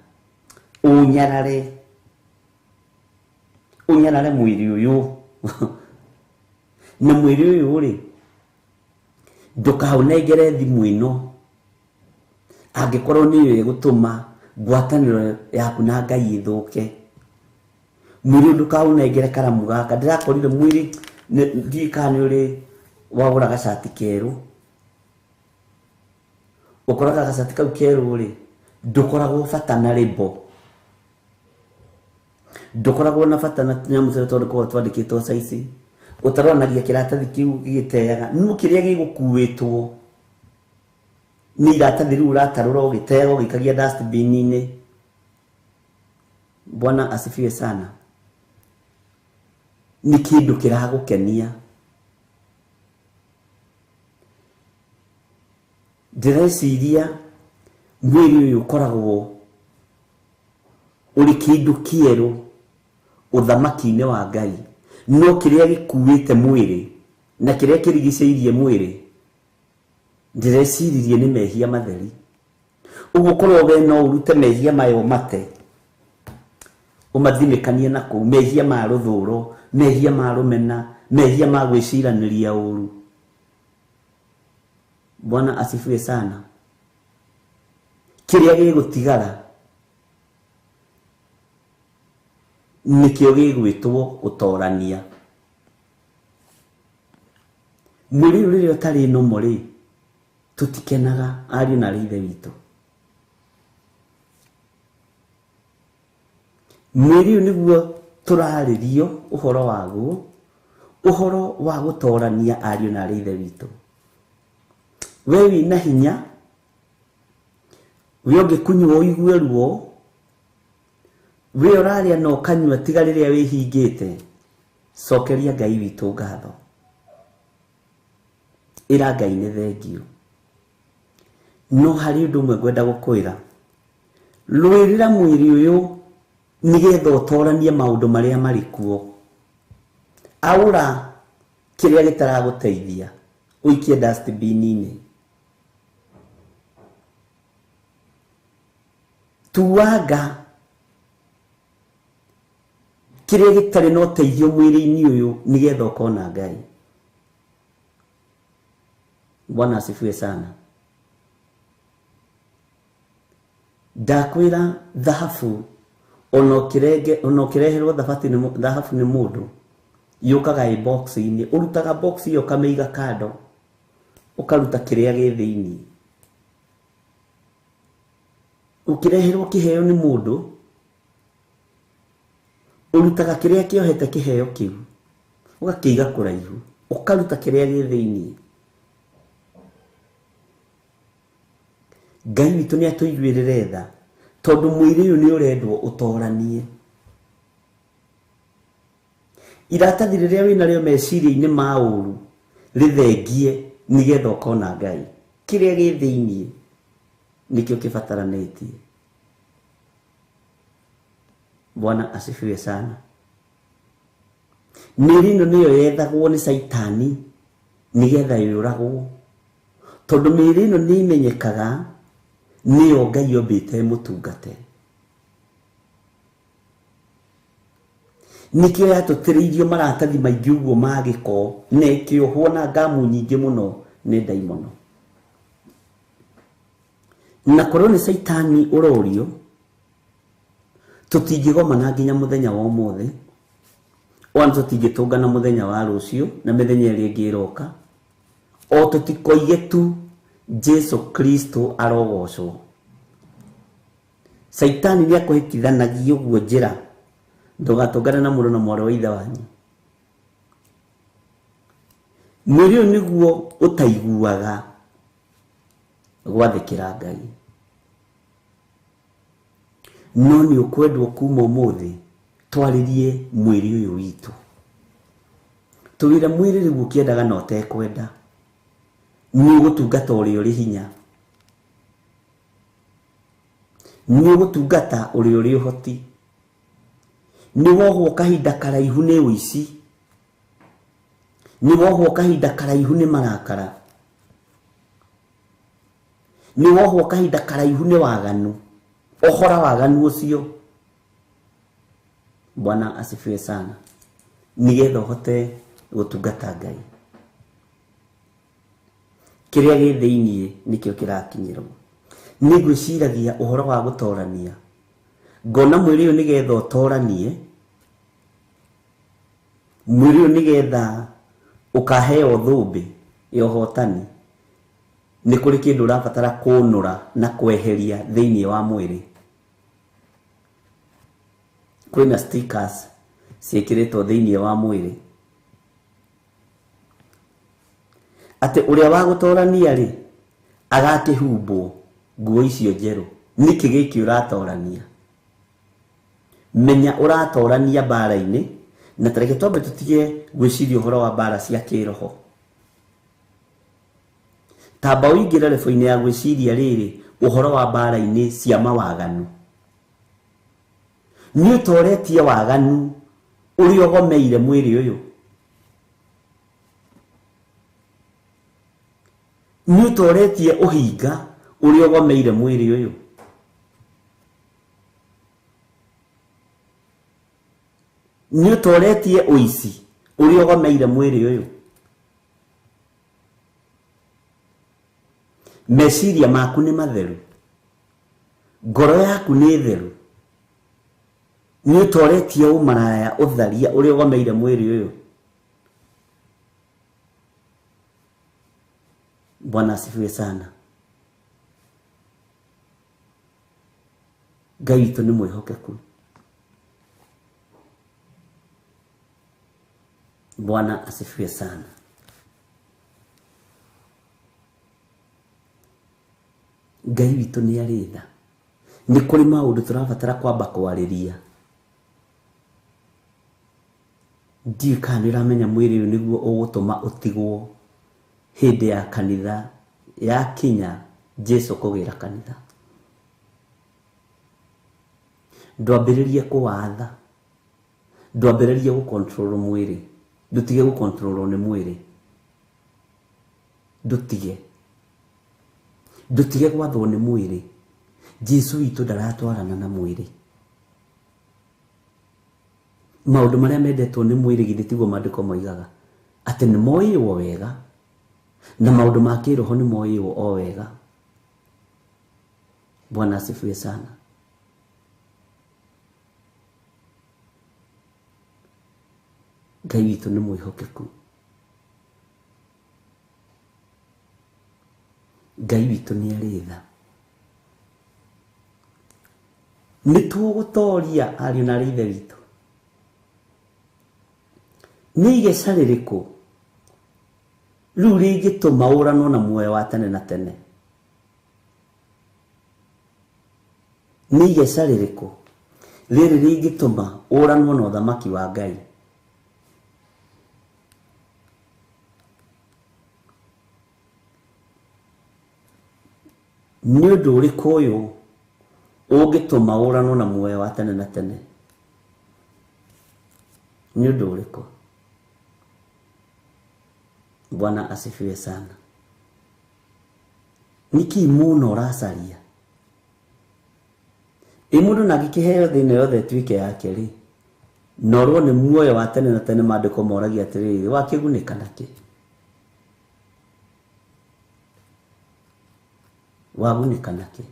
Ũnyarare, ũnyarare mwĩrĩ ũyũ. Na mwĩrĩ ũyũ rĩ, ndũkaũnengere thimũ ĩno angĩkorwo nĩyo ĩgũtũma ngwatanĩro yaku na Ngai ĩthũke. Mwĩrĩ ũyũ ndũkaũnengere karamu gaka. Ndĩrakorire mwĩrĩ, ndiũĩ kana nĩ ũrĩ wagũra gacati kerũ. Ũkoraga gacati kau kerũ rĩ, ndũkoragwo bata na rĩmbo, ndũkoragwo na bata na nyamũ tũrĩa tondũ twandĩkĩtwo caici, ũtaronanagia kĩratathi kĩu gĩgĩteaga, no kĩrĩa gĩgũkuĩtwo nĩ iratathi rĩu ũratarũra ũgĩteaga ũgĩikagia dustbin-inĩ. Bwana asifiwe sana. Nĩ kĩndũ kĩragũkenia. Ndĩreciria mwĩrĩ ũyũ ũkoragwo ũrĩ kĩndũ kĩerũ ũthamaki-inĩ wa Ngai, no kĩrĩa gĩkuĩte mwĩrĩ na kĩrĩa kĩrigicĩirie mwĩrĩ ndĩreciririe nĩ mehia matheri. Ũguo korwo we no ũrute mehia maya ũmate, ũmathinĩkanie na kũu, mehia ma rũthũro, mehia ma rũmena, mehia ma gwĩciranĩria ũru. Bwana asifiwe sana. Kĩrĩa gĩgũtigara nĩkĩo gĩgwĩtwo ũtorania. Mwĩrĩ ũyũ rĩrĩa ũtarĩ nomo rĩ, tũtikenaga ariũ na arĩ ithe witũ. Mwĩrĩ ũyũ nĩguo tũrarĩrio ũhoro waguo, ũhoro wa gũtorania ariũ na arĩ ithe witũ. We wĩna hinya, we ũngĩkunyua ũigue ruo, we ũrarĩa na ũkanyua tiga rĩrĩa wĩhingĩte, cokeria Ngai witũ ngatho. Ĩra Ngai nĩ thengiũ. No harĩ ũndũ ũmwe ngwenda gũkwĩra, rũĩrĩra mwĩrĩ ũyũ nĩgetha ũtoranie maũndũ marĩa marĩ kuo. Aũra kĩrĩa gĩtaragũteithia, Ũikie dustbin-inĩ. Tuanga kĩrĩa gĩtarĩ na ũteithio mwĩrĩ-inĩ ũyũ nĩgetha ũkona Ngai. Bwana asifiwe sana. Ndakwĩra thahabu ona ũkĩreherwo thahabu nĩ mũndũ yũkaga ĩ box-inĩ, ũrutaga box ĩyo ũkamĩiga kando, ũkaruta kĩrĩa gĩ thĩinĩ. Ũkĩreherwo kĩheo nĩ mũndũ ũrutaga kĩrĩa kĩohete kĩheo kĩu ũgakĩiga kũraihu, ũkaruta kĩrĩa gĩ thĩinĩ. Ngai witũ nĩ atũiguĩrĩre tha tondũ mwĩrĩ ũyũ nĩ ũrendwo ũtoranie. Iratathi rĩrĩa wĩnarĩo meciria-inĩ ma ũru rĩthengie nĩgetha ũkona Ngai. Kĩrĩa gĩ thĩinĩ nĩkĩo kĩbataranĩtie. Bwana asifiwe sana. Mĩĩrĩ ĩno nĩyo yethagwo nĩ Caitani nĩgetha yũragwo, tondũ mĩĩrĩ ĩno nĩ imenyekaga nĩyo Ngai ombĩte mũtungate. Nĩkĩo yatũtĩrĩirio maratathi maingĩ ũguo ma gĩko na ĩkĩohwo na ngamu nyingĩ mũno nĩ ndaimono. Na korwo nĩ Caitani ũrorio tũtingĩgomana nginya mũthenya wa ũmũthĩ, ona tũtingĩtũngana mũthenya wa rũciũ na mĩthenya ĩrĩa ĩngĩ ĩroka, o tũtikoige tu Jesu Kristo arogocwo. Caitani nĩ akũhĩtithanagia ũguo njĩra ndũgatũngane na mũndũ na mwarĩ wa ithe wanyu. Mwĩrĩ ũyũ nĩguo ũtaiguaga gwathĩkĩra Ngai, no nĩ ũkwendwo kuma ũmũthĩ twarĩrie mwĩrĩ ũyũ witũ, tũwĩre mwĩrĩ rĩu ũkĩendaga na ũtekwenda nĩ ũgũtungata ũrĩa ũrĩ hinya, nĩ ũgũtungata ũrĩa ũrĩ ũhoti, nĩ wohwo kahinda karaihu nĩ ũici, nĩ wohwo kahinda karaihu nĩ marakara, nĩ wohwo kahinda karaihu nĩ waganu, ohora waganu ũcio. Bwana asifiwe sana. Nĩgetha ũhote gũtungata Ngai. Kĩrĩa gĩ thĩinĩ nĩkĩo kĩrakinyĩrwo. Nĩ ngwĩciragia ũhoro wa gũtorania, ngona mwĩrĩ ũyũ nĩgetha ũtoranie, mwĩrĩ ũyũ nĩgetha ũkaheo thũmbĩ ya ũhotani, nĩ kũrĩ kĩndũ ũrabatara kũnũra na kweheria thĩinĩ wa mwĩrĩ. Kwĩna stickers ciĩkĩrĩtwo thĩinĩ wa mwĩrĩ atĩ ũrĩa wa gũtorania rĩ agakĩhumbwo nguo icio njerũ. Nĩkĩ gĩkĩ ũratorania? Menya ũratorania mbara-inĩ, na tareke twambe tũtige gwĩciria ũhoro wa mbara cia kĩroho. Tamba ũingĩre rebo-inĩ ya gwĩciria rĩrĩ ũhoro wa mbara-inĩ cia mawaganu. Nĩ ũtoretie waganu ũrĩa ũgomeire mwĩrĩ ũyũ. Nĩ ũtoretie ũhinga ũrĩa ũgomeire mwĩrĩ ũyũ. Nĩ ũtoretie ũici ũrĩa ũgomeire mwĩrĩ ũyũ. Meciria maku nĩ matheru, ngoro yaku nĩ theru. Nĩ ũtoretie ũmaraya ũtharia ũrĩa ũgomeire mwĩrĩ ũyũ. Bwana asifiwe sana. Ngai witũ nĩ mwĩhokeku. Bwana asifiwe sana. Ngai witũ nĩ arĩ tha. Nĩ kũrĩ maũndũ tũrabatara kwamba kwarĩria. Ndiũĩ kana nĩ ũramenya mwĩrĩ ũyũ nĩguo ũgũtũma ũtigwo hĩndĩ ya kanitha yakinya Jesu kũgĩra kanitha. Ndwambĩrĩrie kũwatha, ndwambĩrĩrie gũcontrol mwĩrĩ, ndũtige gũcontrolwo nĩ mwĩrĩ. Ndũtige. Ndũtige gwathwo nĩ mwĩrĩ. Jesu witũ ndaratwarana na mwĩrĩ. Maũndũ marĩa mendetwo nĩ mwĩrĩ githĩ tiguo maandĩko moigaga atĩ nĩ moĩrwo wega na maũndũ ma kĩroho nĩ moĩrwo o wega. Bwana asifiwe sana. Ngai witũ nĩ mwĩhokeku. Ngai witũ nĩ arĩ tha. Nĩ tũgũtoria ariũ na arĩ ithe witũ. Nĩ igeca rĩrĩkũ rĩu rĩngĩtũma ũranwo na muoyo wa tene na tene? Nĩ igeca rĩrĩkũ rĩrĩ rĩngĩtũma ũranwo na ũthamaki wa Ngai? Nĩ ũndũ ũrĩkũ ũyũ ũngĩtũma ũranwo na muoyo wa tene na tene? Nĩ ũndũ ũrĩkũ? Bwana asifiwe sana. Nĩkĩ mũno ũracaria? Ĩ mũndũ nangĩkĩheo thĩ ĩno yothe ĩtuĩke yake rĩ, na ũrwo nĩ muoyo wa tene na tene, maandĩko moragia atĩrĩrĩ, wakĩgunĩka nakĩ? Wagunĩka nakĩ?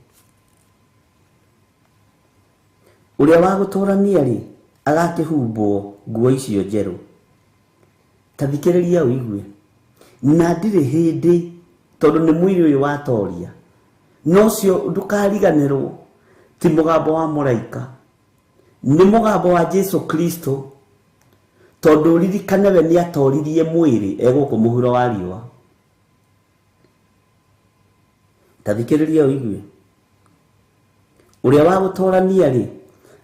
Ũrĩa wa gũtũrania rĩ, agakĩhumbwo nguo icio njerũ. Ta thikĩrĩria ũigue. Na ndirĩ hĩndĩ, tondũ nĩ mwĩrĩ ũyũ watoria, no ũcio ndũkariganĩrwo ti mũgambo wa mũraika, nĩ mũgambo wa Jesu Kristo, tondũ ũririkane we nĩ atoririe mwĩrĩ egũkũ mũhuro wa riũa. Ta thikĩrĩria ũigue. Ũrĩa wa gũtorania rĩ,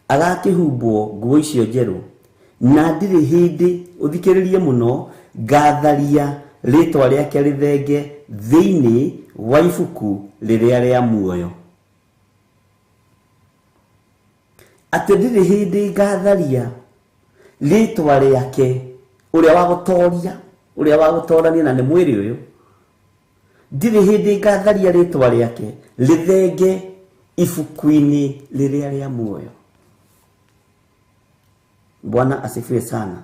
agakĩhumbwo nguo icio njerũ, na ndirĩ hĩndĩ, ũthikĩrĩrie mũno, ngatharia rĩtwa rĩake rĩthenge thĩinĩ wa ibuku rĩrĩa rĩa muoyo. Atĩ ndirĩ hĩndĩ ngatharia rĩtwa rĩake, ũrĩa wa gũtoria, ũrĩa wa gũtorania na nĩ mwĩrĩ ũyũ, ndirĩ hĩndĩ ngatharia rĩtwa rĩake rĩthenge ibuku-inĩ rĩrĩa rĩa muoyo. Bwana asifiwe sana.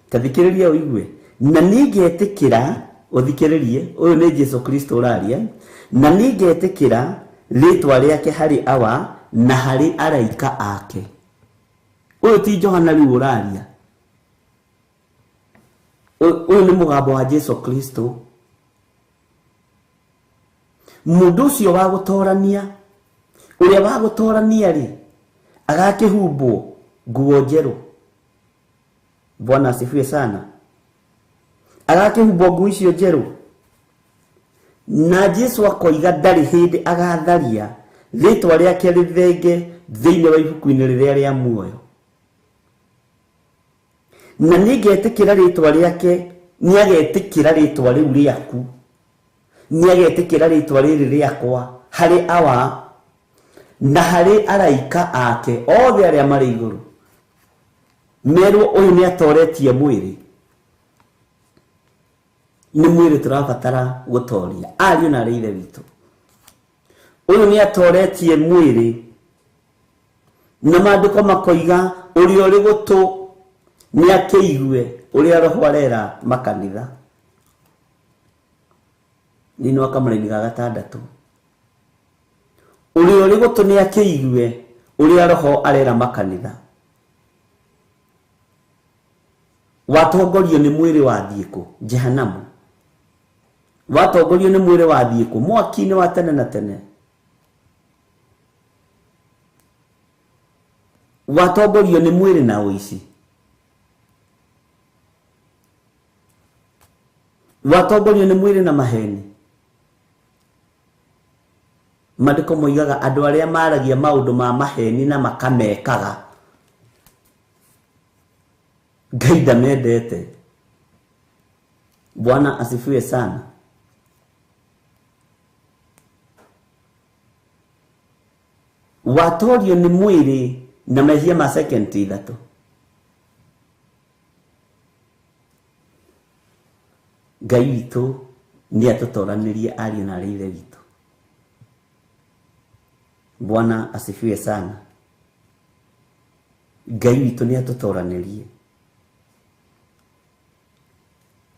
Ta thikĩrĩria ũigue. Na nĩngetĩkĩra, ũthikĩrĩrie, ũyũ nĩ Jesu Kristo ũraria, na nĩngetĩkĩra rĩtwa rĩake harĩ awa na harĩ araika ake. Ũyũ ti Johana rĩu ũraria. Ũyũ nĩ mũgambo wa Jesu Kristo. Mũndũ ũcio wa gũtorania, ũrĩa wa gũtorania rĩ, agakĩhumbwo nguo njerũ. Bwana asifiwe sana. Agakĩhumbwo nguo icio njerũ. Na Jesu akoiga ndarĩ hĩndĩ agatharia rĩtwa rĩake rĩthenge thĩinĩ wa ibuku-inĩ rĩrĩa rĩa muoyo. Na nĩngetĩkĩra rĩtwa rĩake, nĩagetĩkĩra rĩtwa rĩu rĩaku, nĩagetĩkĩra rĩtwa rĩrĩ rĩakwa harĩ awa na harĩ araika ake othe arĩa marĩ igũrũ. Merwo ũyũ nĩ atoretie mwĩrĩ. Nĩ mwĩrĩ tũrabatara gũtoria, ariũ na arĩ ithe witũ. Ũyũ nĩ atoretie mwĩrĩ, na maandĩko makoiga ũrĩa ũrĩ gũtũ nĩ akĩigue ũrĩa roho arera makanitha. Thĩinĩ wa kamũraini ga gatandatũ, ũrĩa ũrĩ gũtũ nĩ akĩigue ũrĩa roho arera makanitha. Watongorio nĩ mwĩrĩ wathiĩ kũ? Jehanamu. Watongorio nĩ mwĩrĩ wathiĩ kũ? Mwaki-inĩ wa tene na tene. Watongorio nĩ mwĩrĩ na ũici. Watongorio nĩ mwĩrĩ na maheni. Maandĩko moigaga andũ arĩa maragia maũndũ ma maheni na makamekaga, Ngai ndamendete. Bwana asifiwe sana. Watorio nĩ mwĩrĩ na mehia ma second ithatũ. Ngai witũ nĩ atũtoranĩrie ariũ na aarĩ a Ithe witũ. Bwana asifiwe sana. Ngai witũ nĩ atũtoranĩrie.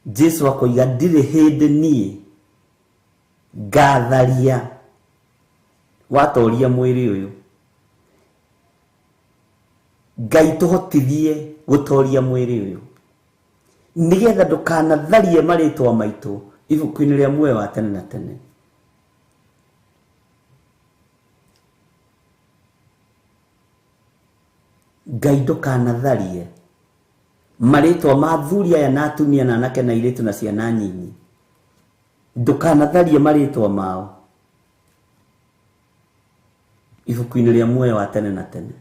Jesu akoiga ndirĩ hĩndĩ niĩ ngatharia watoria mwĩrĩ ũyũ. Ngai tũhotithie gũtoria mwĩrĩ ũyũ nĩgetha ndũkanatharie marĩtwa maitũ ibuku-inĩ rĩa muoyo wa tene na tene. Ngai ndũkanatharie marĩtwa ma athuri aya na atumia na anake na airĩtu na ciana nyinyi. Ndũkanatharie marĩtwa mao ibuku-inĩ rĩa muoyo wa tene na tene.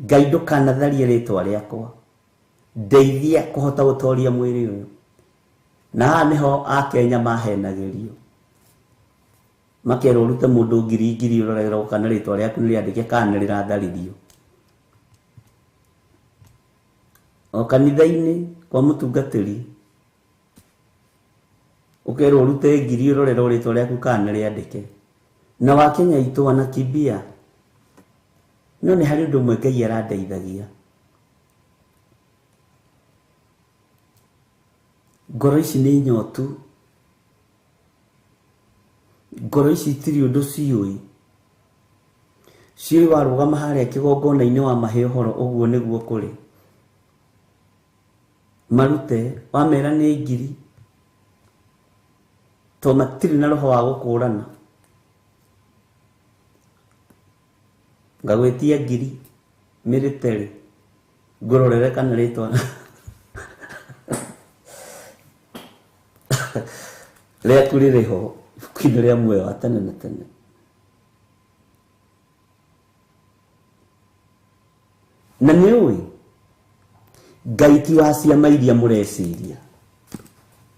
Ngai ndũkanatharie rĩtwa rĩakwa, ndeithia kũhota gũtoria mwĩrĩ ũyũ. Na haha nĩho akenya mahenagĩrio, makerwo ũrute mũndũ ngiri ngiri ũrorerwo kana rĩtwa rĩaku nĩ rĩandĩke kana nĩ rĩratharirio. O kanitha-inĩ kwa mũtungatĩri ũkerwo ũrute ngiri ũrorerwo rĩtwa rĩaku kana nĩ rĩandĩke. Na wakenya aitũ wanakimbia. No nĩ harĩ ũndũ ũmwe Ngai arandeithagia. Ngoro ici nĩ nyotu, ngoro ici itirĩ ũndũ ciũĩ. Ciũĩ warũgama harĩa kĩgongona-inĩ wamahe ũhoro ũguo nĩguo kũrĩ. Marute wamera nĩ ngiri, to matirĩ na roho wa gũkũrana. Ngagwĩtia ngiri mĩrĩterĩ ngũrorere kana rĩtwa rĩaku rĩrĩ ho ibuku-inĩ rĩa muoyo wa tene na tene. Na nĩ ũĩ Ngai ti wa ciama iria mũreciria.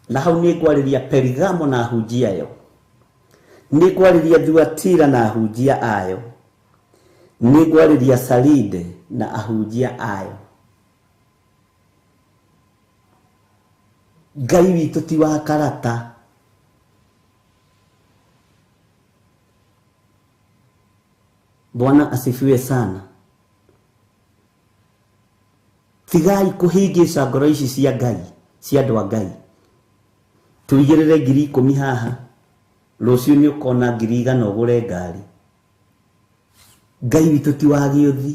Na hau nĩ ngwarĩria Perigamo na ahunjia ayo, nĩ ngwarĩria Thuatira na ahunjia ayo, nĩ ngwarĩria Saride na ahunjia ayo. Ngai witũ ti wa karata. Bwana asifiwe sana. Tigai kũhĩngĩca ngoro ici cia Ngai, cia andũ a Ngai. Tũigĩrĩre 10,000 haha, rũciũ nĩ ũkona 100,000 ũgũre ngari. Ngai witũ ti wa gĩũthi.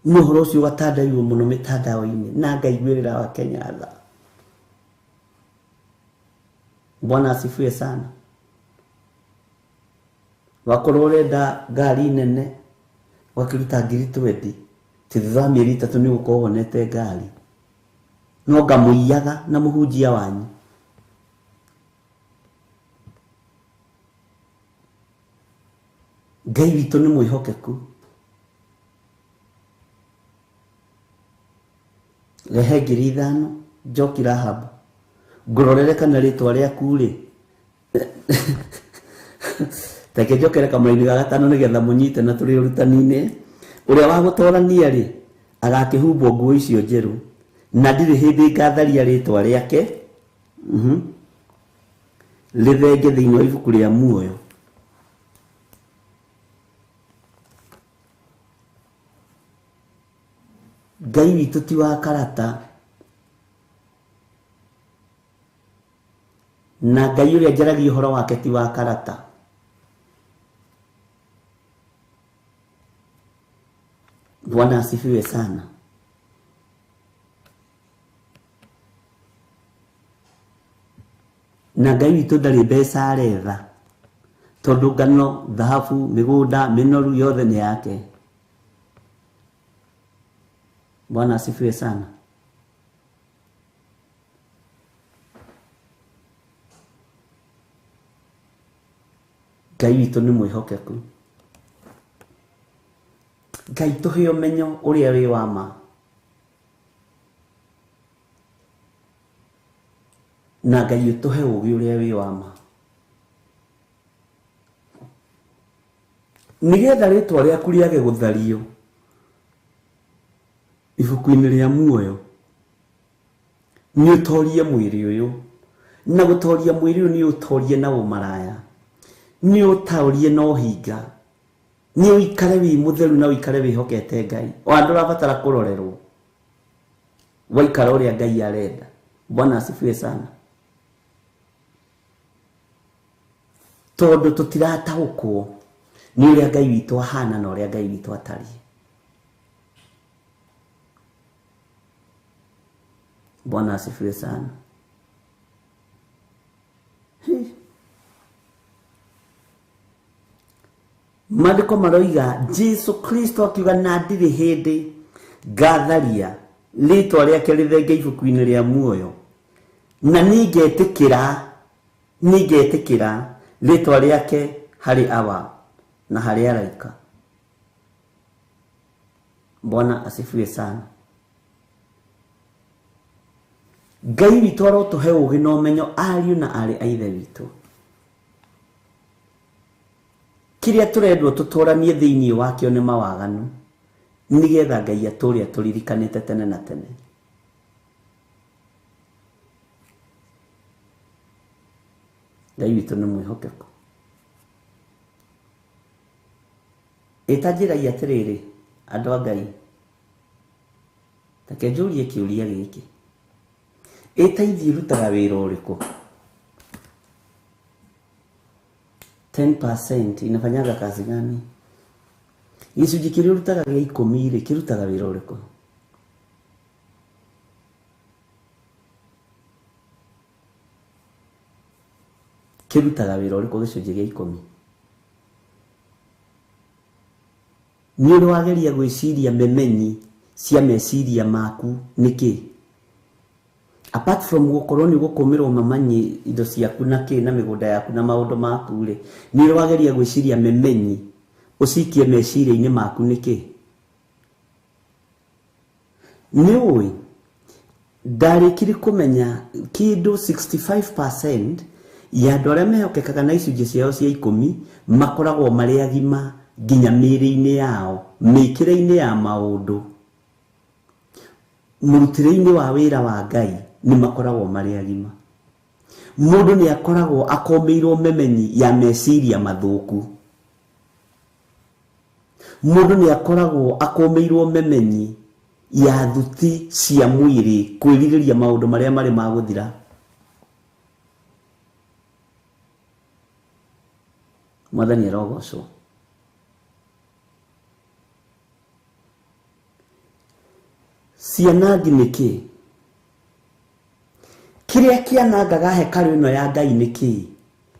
Nĩ ũhoro ũcio ũgatandaiwo mũno mĩtandao-inĩ na ngaiguĩrĩra Wakenya tha. Bwana asifiwe sana. Wakorwo ũrenda ngari nene ũgakĩruta 20,000, ti thutha wa mĩeri 3 nĩ ũgũkorwo wonete ngari. No ngamũiyaga na mũhunjia wanyu. Ngai witũ nĩ mwĩhokeku. Rehe 5,000 njoki Rahabu, ngũrorere kana rĩtwa rĩaku rĩ. Reke njokere kamũraini ga gatano nĩgetha mũnyite na tũrĩ ũrutani-inĩ. Ũrĩa wa gũtorania rĩ agakĩhumbwo nguo icio njerũ, na ndirĩ hĩndĩ ngatharia rĩtwa rĩake rĩthenge thĩinĩ wa ibuku rĩa muoyo. Ngai witũ ti wa karata, na Ngai ũrĩa njaragia ũhoro wake ti wa karata. Bwana asifiwe sana. Na Ngai witũ ndarĩ mbeca aretha, tondũ ngano, thahabu, mĩgũnda, mĩnoru yothe nĩ yake. Bwana asifiwe sana. Ngai witũ nĩ mwĩhokeku. Ngai tũhe ũmenyo ũrĩa wĩ wa ma, na Ngai ũtũhe ũũgĩ ũrĩa wĩ wa ma, nĩgetha rĩtwa rĩaku rĩage gũthario Ibuku-inĩ rĩa muoyo. Nĩ ũtorie mwĩrĩ ũyũ. Na gũtoria mwĩrĩ ũyũ nĩ ũtorie na ũmaraya. Nĩ ũtorie na ũhinga. Nĩ ũikare wĩ mũtheru na ũikare wĩhokete Ngai. O andũ ũrabatara kũrorerwo. Waikara ũrĩa Ngai arenda. Bwana asifiwe sana. Tondũ tũtirataũkwo nĩ ũrĩa Ngai witũ ahana na ũrĩa Ngai witũ atariĩ. Bwana asifiwe sana. Maandĩko maroiga Jesu Kristo akiuga na ndirĩ hĩndĩ ngatharia rĩtwa rĩake rĩthenge ibuku-inĩ rĩa muoyo na nĩngetĩkĩra rĩtwa rĩake harĩ Awa na harĩ araika. Bwana asifiwe sana. Ngai witũ arotũhe ũũgĩ na ũmenyo ariũ na aarĩ a Ithe witũ. Kĩrĩa tũrendwo tũtũranie thĩinĩ wakĩo nĩ mawaganu nĩgetha Ngai atũũre atũririkanĩte tene na tene. Ngai witũ nĩ mwĩhokeku. Ĩta njĩrai atĩrĩrĩ andũ a Ngai, take njũrie kĩũria gĩkĩ. Ĩta ithiĩ ĩrutaga wĩra ũrĩkũ? 10% inafanyaga kazi gani? Gĩcunjĩ kĩrĩa ũrutaga gĩa 10 rĩ, kĩrutaga wĩra ũrĩkũ? Kĩrutaga wĩra ũrĩkũ gĩcunjĩ gĩa 10? Nĩ ũrĩ wageria gwĩciria memenyi cia meciria maku nĩkĩ? Apart from gũkorwo nĩ ũgũkũmĩrwo mamanyi indo ciaku na kĩ na mĩgũnda yaku na maũndũ maku rĩ, nĩ ũrĩ wageria gwĩciria memenyi ũcikie meciria-inĩ maku nĩkĩ? Nĩ ũĩ ndarĩkirie kũmenya kĩndũ 65% ya andũ arĩa mehokekaga na icunjĩ ciao cia 10 makoragwo marĩ agima nginya mĩĩrĩ-inĩ yao, mĩkĩre-inĩ ya maũndũ, mũrutĩre-inĩ wa wĩra wa Ngai nĩ makoragwo marĩ agima. Mũndũ nĩ akoragwo akomĩirwo memenyi ya meciria mathũku. Mũndũ nĩ akoragwo akomĩirwo memenyi ya thuti cia mwĩrĩ kwĩrirĩria maũndũ marĩa marĩ ma gũthira. Mwathani arogocwo. Cianangi nĩ kĩ? Kĩrĩa kĩanangaga hekarũ ĩno ya Ngai nĩ kĩ?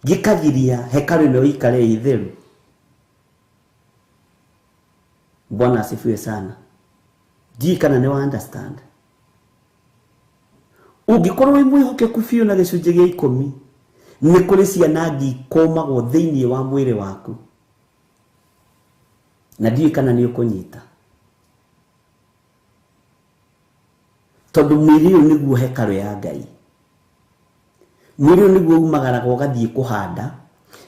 Gĩkagiria hekarũ ĩno ĩikare ĩ theru. Bwana asifiwe sana. Ndiũĩ kana nĩ wa understand. Ũngĩkorwo wĩ mwĩhokeku biũ na gĩcunjĩ gĩa 10, nĩ kũrĩ cianangi ikũmagwo thĩinĩ wa mwĩrĩ waku. Na ndiũĩ kana nĩ ũkũnyita. Tondũ mwĩrĩ ũyũ nĩguo hekarũ ya Ngai. Mwĩrĩ ũyũ nĩguo umagaraga ũgathiĩ kũhanda,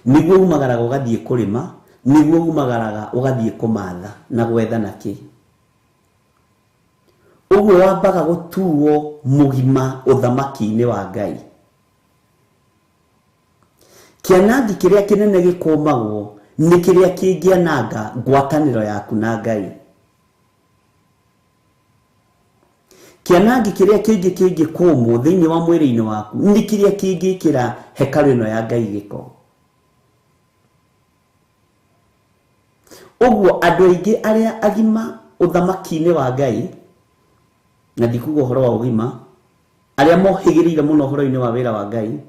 nĩguo umagaraga ũgathiĩ kũrĩma, nĩguo umagaraga ũgathiĩ kũmatha na gwetha na kĩ. Ũguo wambaga gũtuo mũgima ũthamaki-inĩ wa Ngai. Kĩanangi kĩrĩa kĩnene gĩkũmagwo nĩ kĩrĩa kĩngĩananga ngwatanĩro yaku na Ngai. Kĩanangi kĩrĩa kĩngĩ kĩngĩkũmwo thĩinĩ wa mwĩrĩ-inĩ waku nĩ kĩrĩa kĩngĩkĩra hekarũ ĩno ya Ngai gĩko. Ũguo andũ aingĩ arĩa agima ũthamaki-inĩ wa Ngai, na ndikuga ũhoro wa ũgima, arĩa mohĩgĩrĩire mũno ũhoro-inĩ wa wĩra wa Ngai,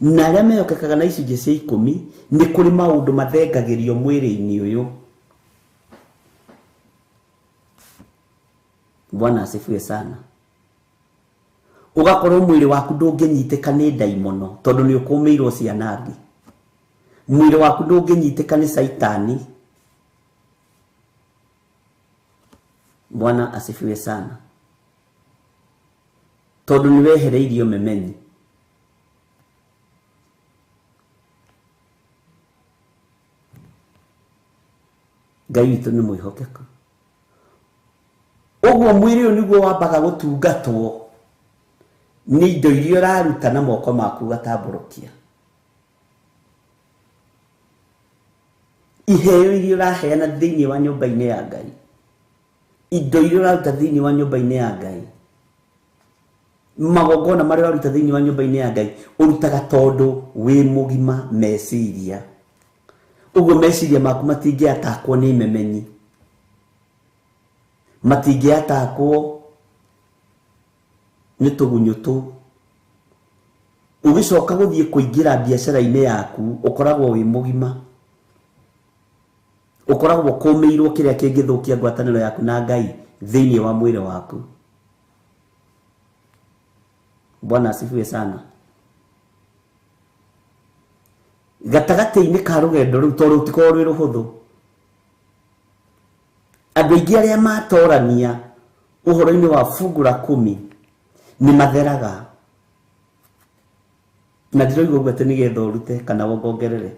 na arĩa mehokekaga na icunjĩ cia 10, nĩ kũrĩ maũndũ mathengagĩrio mwĩrĩ-inĩ ũyũ. Bwana asifiwe sana. Ũgakorwo mwĩrĩ waku ndũngĩnyitĩka nĩ ndaimono tondũ nĩ ũkũmĩirwo cianangi. Mwĩrĩ waku ndũngĩnyitĩka nĩ caitani. Bwana asifiwe sana. Tondũ nĩ wehereirio memenyi. Ngai witũ nĩ mwĩhokeku. Ũguo mwĩrĩ ũyũ nĩguo wambaga gũtungatwo nĩ indo iria ũraruta na moko maku ũgatambũrũkia. Iheo iria ũraheana thĩinĩ wa nyũmba-inĩ ya Ngai, indo iria ũraruta thĩinĩ wa nyũmba-inĩ ya Ngai, magongona marĩa ũraruta thĩinĩ wa nyũmba-inĩ ya Ngai, ũrutaga tondũ wĩ mũgima meciria. Ũguo meciria maku matingĩatakwo nĩ memenyi, matingĩatakwo nĩ tũgunyũ tũu. Ũgĩcoka gũthiĩ kũingĩra biacara-inĩ yaku, ũkoragwo wĩ mũgima, ũkoragwo ũkũmĩirwo kĩrĩa kĩngĩthũkia ngwatanĩro yaku na Ngai thĩinĩ wa mwĩrĩ waku. Bwana asifiwe sana. Gatagatĩ-inĩ ka rũgendo rũu, tondũ rũtikoragwo rwĩ rũhũthũ, andũ aingĩ arĩa matorania ũhoro-inĩ wa fungu la kumi nĩ matheraga. Na ndiroiga ũguo atĩ nĩgetha ũrute kana wongongerere,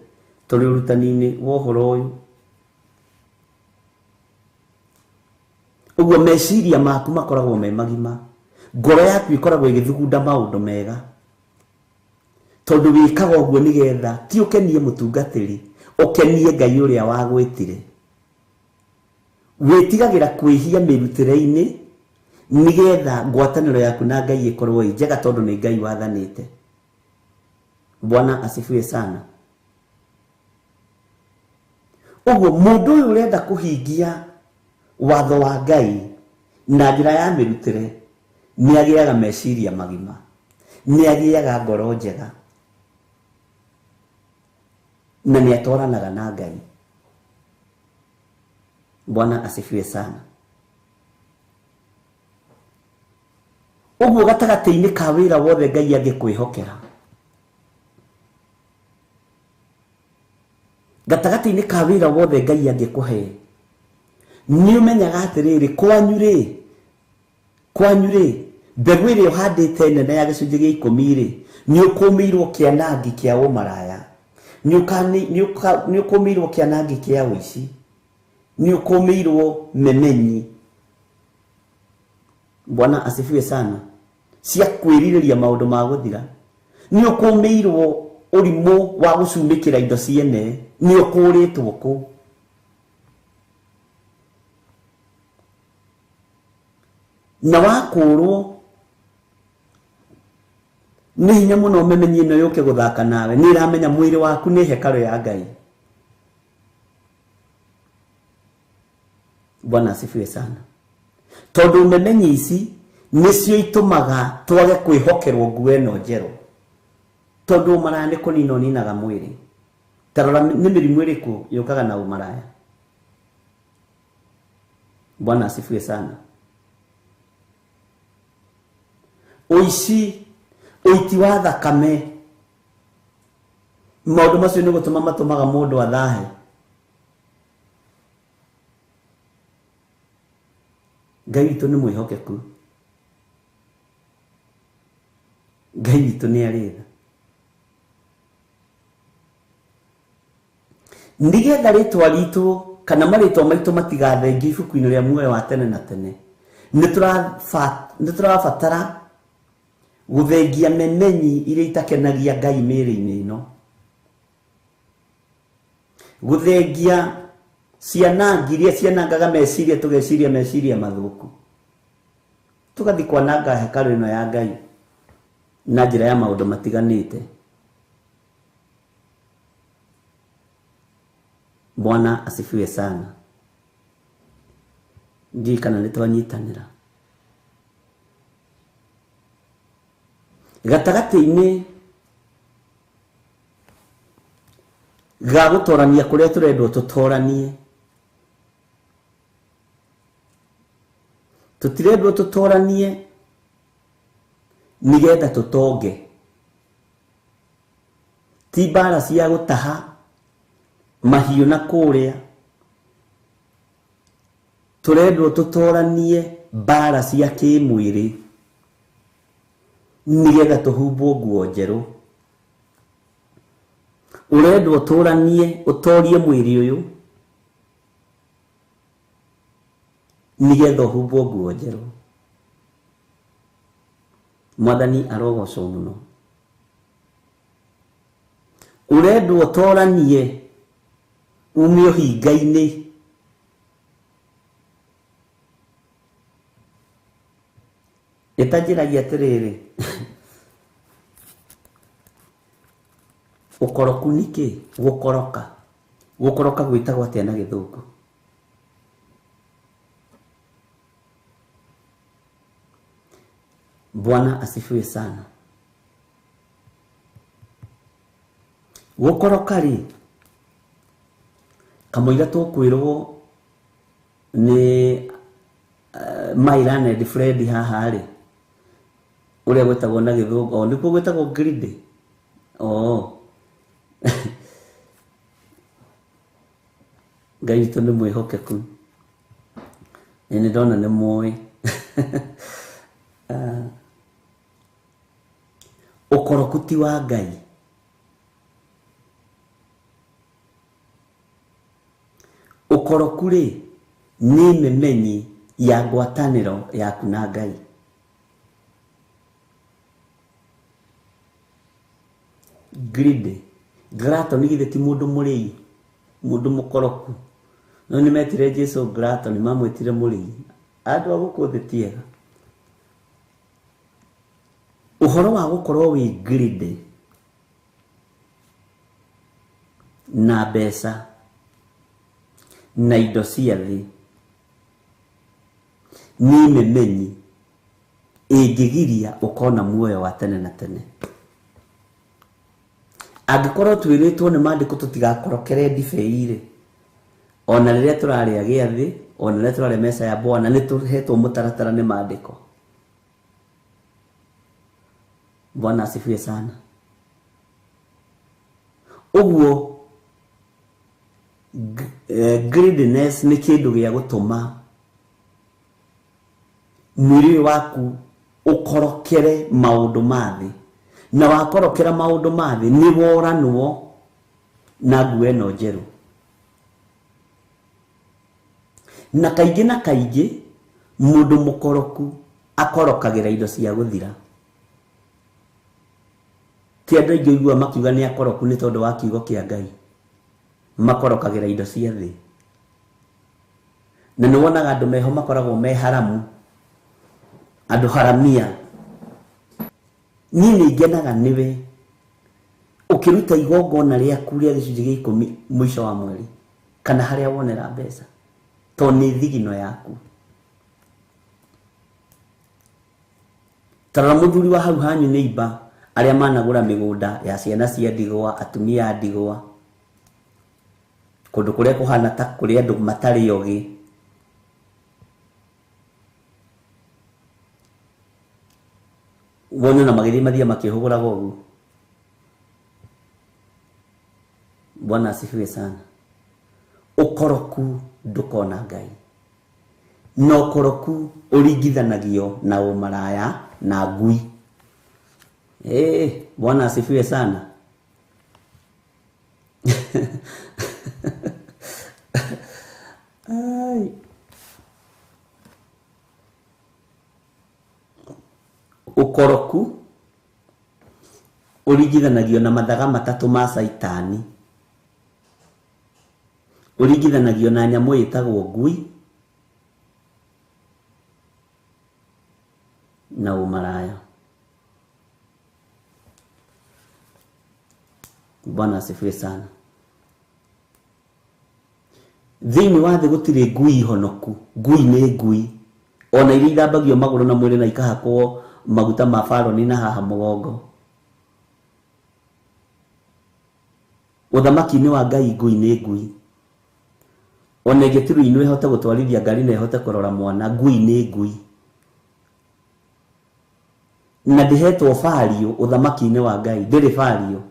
tũrĩ ũrutani-inĩ wa ũhoro ũyũ. Ũguo meciria maku makoragwo me magima, ngoro yaku ĩkoragwo ĩgĩthugunda maũndũ mega, tondũ wĩkaga ũguo nĩgetha ti ũkenie mũtungatĩri, ũkenie Ngai ũrĩa wagwĩtire. Wĩtigagĩra kwĩhia mĩrutĩre-inĩ nĩgetha ngwatanĩro yaku na Ngai ĩkorwo ĩ njega, tondũ nĩ Ngai wathanĩte. Bwana asifiwe sana. Ũguo mũndũ ũyũ ũrenda kũhingia watho wa Ngai na njĩra ya mĩrutĩre nĩ agĩaga meciria magima, nĩ agĩaga ngoro njega, na nĩ atwaranaga na Ngai. Bwana asifiwe sana. Ũguo gatagatĩ-inĩ ka wĩra wothe Ngai angĩkwĩhokera, gatagatĩ-inĩ ka wĩra wothe Ngai angĩkũhe, nĩ ũmenyaga atĩrĩrĩ, kwanyu rĩ, mbegũ ĩrĩa ũhandĩte nene ya gĩcunjĩ gĩa ikũmi rĩ, nĩ ũkũmĩirwo kĩanangi kĩa ũmaraya, nĩ ũkũmĩirwo kĩanangi kĩa ũici, nĩ ũkũmĩirwo memenyi. Bwana asifiwe sana. Cia kwĩrirĩria maũndũ ma gũthira, nĩ ũkũmĩirwo ũrimũ wa gũcumĩkĩra indo ciene, nĩ ũkũrĩtwo kũu. Na wakũrwo nĩ hinya mũno memenyi ĩno yũke gũthaka nawe, nĩ ĩramenya mwĩrĩ waku nĩ hekarũ ya Ngai. Bwana asifiwe sana. Tondũ memenyi ici nĩcio itũmaga twage kwĩhokerwo nguo ĩno njerũ, tondũ ũmaraya nĩ kũnina ũninaga mwĩrĩ. Ta rora nĩ mĩrimũ ĩrĩkũ yũkaga na ũmaraya. Bwana asifiwe sana. Ũici, ũiti wa thakame, maũndũ macio nĩ gũtũma matũmaga mũndũ athahe. Ngai witũ nĩ mwĩhokeku, Ngai witũ nĩ arĩ tha. Nĩgetha rĩtwa ritũ kana marĩtwa maitũ matigathengio ibuku-inĩ rĩa muoyo wa tene na tene, nĩ tũrabatara gũthengia memenyi iria itakenagia Ngai mĩĩrĩ-inĩ ĩno, gũthengia cianangi iria cianangaga meciria, tũgeciria meciria mathũku, tũgathiĩ kwananga hekarũ ĩno ya Ngai na njĩra ya maũndũ matiganĩte. Bwana asifiwe sana. Ndiũĩ kana nĩ twanyitanĩra. Gatagatĩ-inĩ ga gũtorania kũrĩa tũrendwo tũtoranie, tũtirendwo tũtoranie nĩgetha tũtonge. Ti mbara cia gũtaha mahiũ na kũrĩa, tũrendwo tũtoranie mbara cia kĩmwĩrĩ nĩgetha tũhumbwo nguo njerũ. Ũrendwo ũtũranie, ũtorie mwĩrĩ ũyũ Nĩgetha ũhumbwo nguo njerũ. Mwathani arogocwo mũno. Ũrendwo ũtoranie ume ũhinga-inĩ. Ĩtanjĩragia atĩrĩrĩ, ũkoroku nĩ kĩ? Gũkoroka. Gũkoroka gwĩtagwo atĩa na gĩthũngũ? Bwana asifiwe sana. Gũkoroka rĩ, kamũira tũkwĩrwo nĩ my learned friend haha rĩ, ũrĩa gwĩtagwo na gĩthũngũ, o nĩkuo gwĩtagwo greedy. Oh. Ngai witũ nĩ mwĩhokeku. Nĩ ndona nĩ mũĩ. Ũkoroku ti wa Ngai. Ũkoroku rĩ nĩ memenyi ya ngwatanĩro yaku na Ngai. Greedy. Glutton githĩ ti mũndũ mũrĩi, mũndũ mũkoroku. No nĩ metire Jesu glutton, mamwĩtire mũrĩi. Andũ a gũkũ thĩ ti ega. Ũhoro wa gũkorwo wĩ greedy na mbeca na indo cia thĩ nĩ memenyi ĩngĩgiria ũkona muoyo wa tene na tene. Angĩkorwo twĩrĩtwo nĩ maandĩko tũtigakorokere ndibei rĩ, ona rĩrĩa tũrarĩa gĩathĩ, ona rĩrĩa tũrarĩa meza ya Bwana, nĩ tũhetwo mũtaratara nĩ maandĩko. Bwana asifiwe sana. Ũguo greediness nĩ kĩndũ gĩa gũtũma mwĩrĩ waku ũkorokere maũndũ ma thĩ, na wakorokera maũndũ ma thĩ nĩ woranwo na nguo ĩno njerũ. Na kaingĩ na kaingĩ mũndũ mũkoroku akorokagĩra indo cia gũthira. Ti andũ aingĩ ũiguaga makiuga nĩ akoroku nĩ tondũ wa kiugo kĩa Ngai. Makorokagĩra indo cia thĩ. Na nĩ wonaga andũ meho makoragwo me haramu, andũ haramia. Niĩ nĩ ngenaga nĩwe ũkĩruta igongona rĩaku rĩa gĩcunjĩ gĩa ikũmi mũico wa mweri, kana harĩa wonera mbeca, tondũ nĩ thigino yaku. Tarora mũthuri wa hau hanyu nĩ imba arĩa managũra mĩgũnda ya ciana cia ndigwa, atumia a ndigwa, kũndũ kũrĩa kũhana ta kũrĩ andũ matarĩ ogĩ. Wone na magĩthiĩ mathiĩ makĩhũgũraga ũguo. Bwana asifiwe sana. Ũkoroku ndũkona Ngai. Na ũkoroku ũringithanagio na ũmaraya na ngui. Bwana asifiwe sana. Ai. Ũkoroku ũringithanagio na mathaga matatũ ma Caitani. Ũringithanagio na nyamũ ĩtagwo ngui na ũmaraya. Bwana asifiwe sana. Thĩinĩ wa thĩ gũtirĩ ngui honoku. Ngui nĩ ngui. Ona iria ithambagio magũrũ na mwĩrĩ na ikahakwo maguta ma faroni na haha mũgongo. Ũthamaki-inĩ wa Ngai ngui nĩ ngui. Ona ĩngĩtirwo inwe ĩhote gũtwarithia ngari na ĩhote kũrora mwana, ngui nĩ ngui. Na ndĩhetwo value ũthamaki-inĩ wa Ngai, ndĩrĩ value.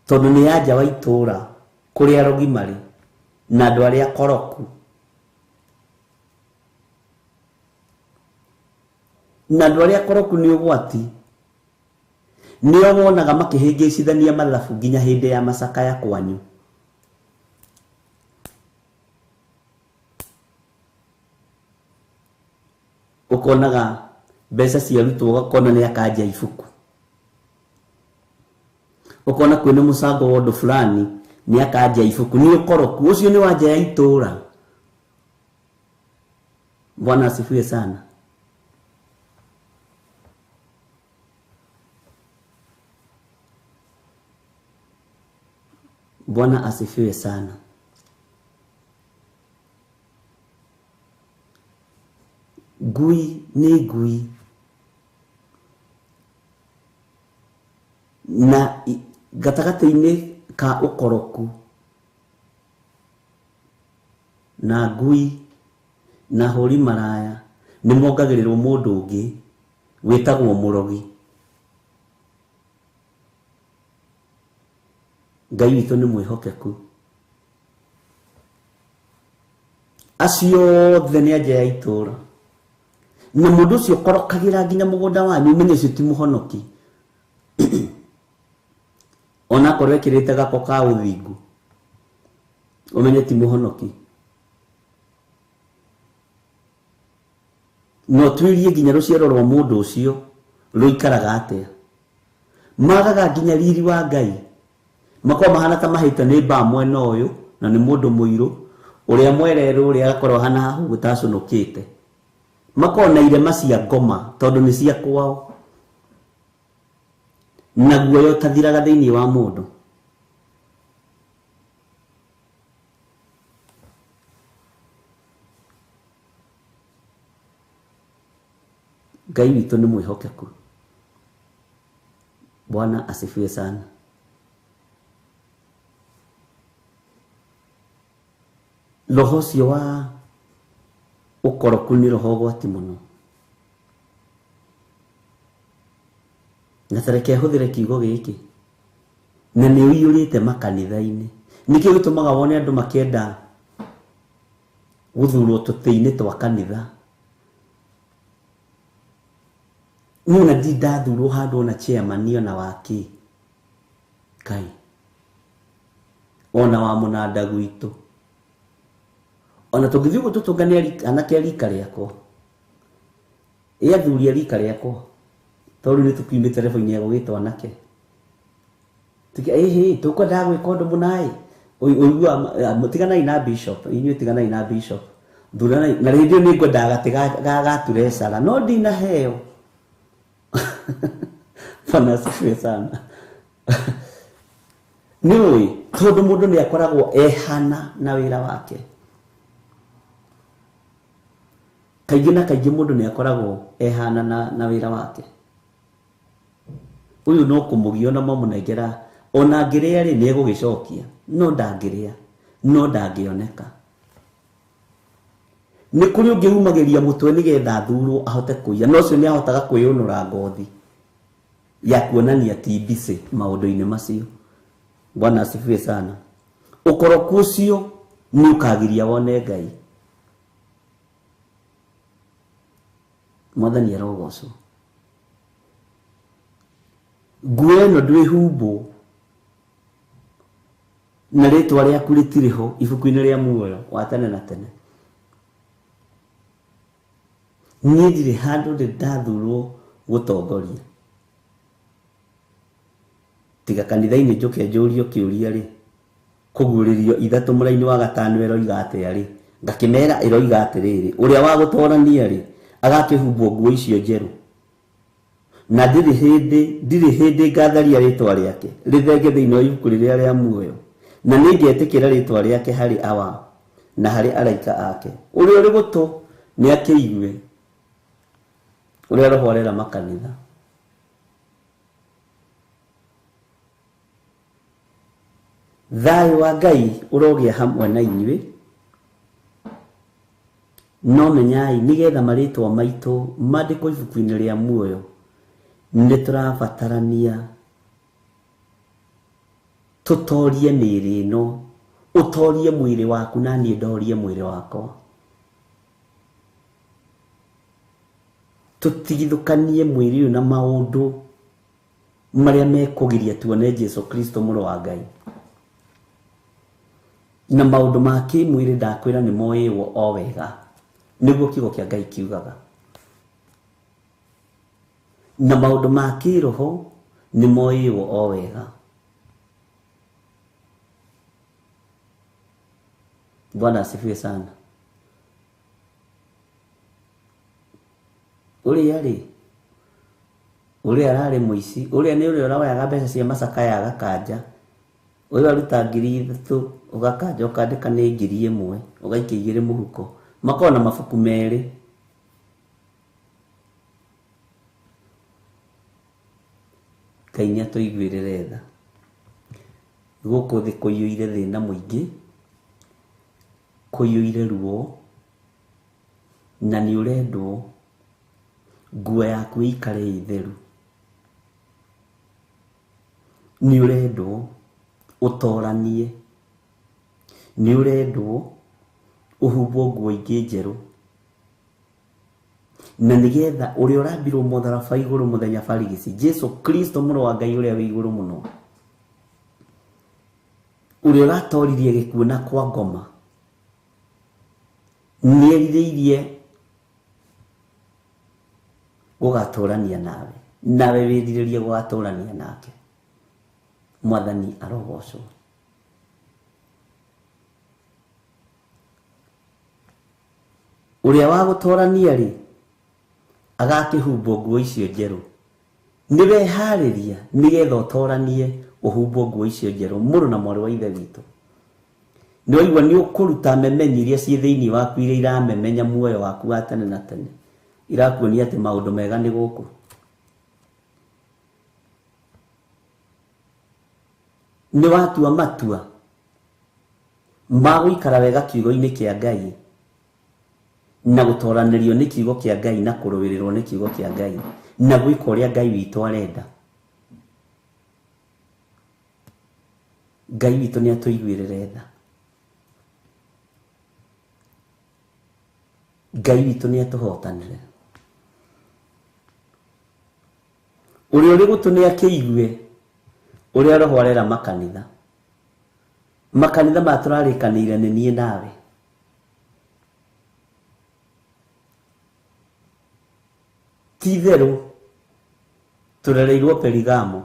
Tondũ nĩ ya nja wa itũũra kũrĩa arogi marĩ na andũ arĩa akoroku. Na andũ arĩa akoroku nĩ ũgwati. Nĩo wonaga makĩhĩngĩcithania mathabu nginya hĩndĩ ya macakaya kwanyu. Ũkonaga mbeca ciarutwo ũgakona nĩ akanja ibuku. Ũkona kwĩna mũcango wa ũndũ fulani nĩ akanja ibuku. Nĩ ũkoroku ũcio nĩ wa nja ya itũra. Bwana asifiwe sana. Bwana asifiwe sana. Ngui nĩ ngui na gatagatĩ-inĩ ka ũkoroku na ngui na hũri maraya nĩ mongagĩrĩrwo mũndũ ũngĩ wĩtagwo mũrogi. Ngai witũ nĩ mwĩhokeku. Acio othe nĩ anja ya itũra. Na mũndũ ũcio ũkorokagĩra nginya mũgũnda wanyu ũmenye ũcio ti mũhonoki. Onakorwo ekĩrĩte gako ka ũthingu ũmenye ti mũhonoki. No tuirie nginya rũciaro rwa mũndũ ũcio rũikaraga atĩa. Magaga nginya riri wa Ngai. Makorwo mahana ta mahĩte nĩ mbaa mwena ũyũ na nĩ mũndũ mũirũ ũrĩa mwererũ ũrĩa agakorwo ahana haha ũguo tacũnũkĩte. Makorwo na irema cia ngoma tondũ nĩ cia kwao. Na guoya ũtathiraga thĩinĩ wa mũndũ. Ngai witũ nĩ mwĩhokeku. Bwana asifiwe sana. Roho ũcio wa ũkoroku nĩ roho ũgwati mũno. Na tareke hũthĩre kiugo gĩkĩ. Na nĩ ũiyũrĩte makanitha-inĩ. Nĩkĩo gĩtũmaga wone andũ makĩenda gũthurwo tũtĩ-inĩ twa kanitha. Niĩ ona ndirĩ ndathurwo handũ ona chairman ona wa kĩ. Kai. Ona wa mũnanda gwitũ. Ona tũngĩthiĩ ũguo tũtũngane anake a rika rĩakwa. Ĩ athuri a rika rĩakwa. Tondũ nĩ tũkiumĩte level-inĩ ya gũgĩtwo anake. Tuge ĩhĩ tũkwendaga gwĩka ũndũ mũna ĩ. Ũiguaga tiganai na bishop, inyuĩ tiganai na bishop. Thuranai na rĩngĩ nĩ ngwendaga gatĩ ga gaturecara no ndinaheo. Bwana asifiwe sana. Nĩ ũĩ tondũ mũndũ nĩ akoragwo ehana na wĩra wake. Kaingĩ na kaingĩ mũndũ nĩ akoragwo ehana na wĩra wake. Ũyũ no kũmũgia ona mamũnengera ona angĩrĩa rĩ nĩ egũgĩcokia no ndangĩrĩa no ndangĩoneka. Nĩ kũrĩ ũngĩ umagĩria mũtwe nĩgetha athurwo ahote kũiya no ũcio nĩ ahotaga kwĩyũnũra ngothi ya kuonania ti busy maũndũ-inĩ macio. Bwana asifiwe sana. Ũkoroku ũcio nĩ ũkagiria wone Ngai. Mwathani arogocwo. Nguo ĩno ndwĩhumbwo na rĩtwa rĩaku rĩtirĩ ho ibuku-inĩ rĩa muoyo wa tene na tene. Niĩ ndirĩ handũ ndĩ ndathurwo gũtongoria. Tiga kanitha-inĩ njũke njũrio kĩũria rĩ, kũguũrĩrio ithatũ mũraini wa gatano ĩroiga atĩa rĩ, ngakĩmera ĩroiga atĩrĩrĩ, ũrĩa wa gũtorania rĩ agakĩhumbwo nguo icio njerũ. Na ndirĩ hĩndĩ ngatharia rĩtwa rĩake rĩthenge thĩinĩ wa ibuku rĩrĩa rĩa muoyo. Na nĩngetĩkĩra rĩtwa rĩake harĩ awa na harĩ araika ake. Ũrĩa ũrĩ gũtũ nĩ akĩigue ũrĩa Roho arera makanitha. Thayũ wa Ngai ũrogĩa hamwe na inyuĩ. No menyai nĩgetha marĩtwa maitũ mandĩkwo ibuku-inĩ rĩa muoyo nĩ tũrabatarania tũtorie mĩĩrĩ ĩno. Ũtorie mwĩrĩ waku na niĩ ndorie mwĩrĩ wakwa. Tũtigithũkanie mwĩrĩ ũyũ na maũndũ marĩa mekũgiria tuone Jesu Kristo mũrũ wa Ngai. Na maũndũ ma kĩmwĩrĩ ndakwĩra nĩ moĩwo o wega. Nĩguo kiugo kĩa Ngai kiugaga. Na maũndũ ma kĩroho nĩ moĩywo o wega. Bwana asifiwe sana. Ũrĩa rĩ, ũrĩa ararĩ mũici, ũrĩa nĩ ũrĩa ũroyaga mbeca cia macakaya agakanja, ũyũ aruta 3,000 ũgakanja ũkandĩka nĩ 1,000 ũgaikia 2 mũhuko, makoragwo na mabuku merĩ. Ngai nĩ atũiguĩrĩre tha. Gũkũ thĩ kũiyũire thĩna mũingĩ, kũiyũire ruo, na nĩ ũrendwo nguo yaku ĩikare ĩ theru. Nĩ ũrendwo ũtoranie, nĩ ũrendwo ũhumbwo nguo ingĩ njerũ, na nĩgetha ũrĩa ũrambirwo mũtharaba igũrũ mũthenya barigici, Jesu Kristo mũrũ wa Ngai ũrĩa wĩ igũrũ mũno, ũrĩa ũratoririe gĩkuũ na kwa ngoma, nĩerirĩirie gũgatũrania nawe, nawe wĩrirĩrie gũgatũrania nake. Mwathani arogocwo. Ũrĩa wa gũtorania rĩ, agakĩhumbwo nguo icio njerũ. Nĩ weharĩria nĩgetha ũtoranie ũhumbwo nguo icio njerũ, mũrũ na mwarĩ wa Ithe witũ. Nĩ waigua nĩ ũkũruta memenyi iria ciĩ thĩinĩ waku, iria iramemenya muoyo waku wa tene na tene, irakuonia atĩ maũndũ mega nĩ gũkũ. Nĩ watua matua ma gũikara wega kiugo-inĩ kĩa Ngai, na gũtoranĩrio nĩ kiugo kĩa Ngai, na kũrũĩrĩrwo nĩ kiugo kĩa Ngai, na gwĩka ũrĩa Ngai witũ arenda. Ngai witũ nĩ atũiguĩrĩre tha. Ngai witũ nĩ atũhotanĩre. Ũrĩa ũrĩ gũtũ nĩ akĩigue ũrĩa Roho arera makanitha. Makanitha maya tũrarĩkanĩire nĩ niĩ nawe. Ti itherũ tũrereirwo Perigamo,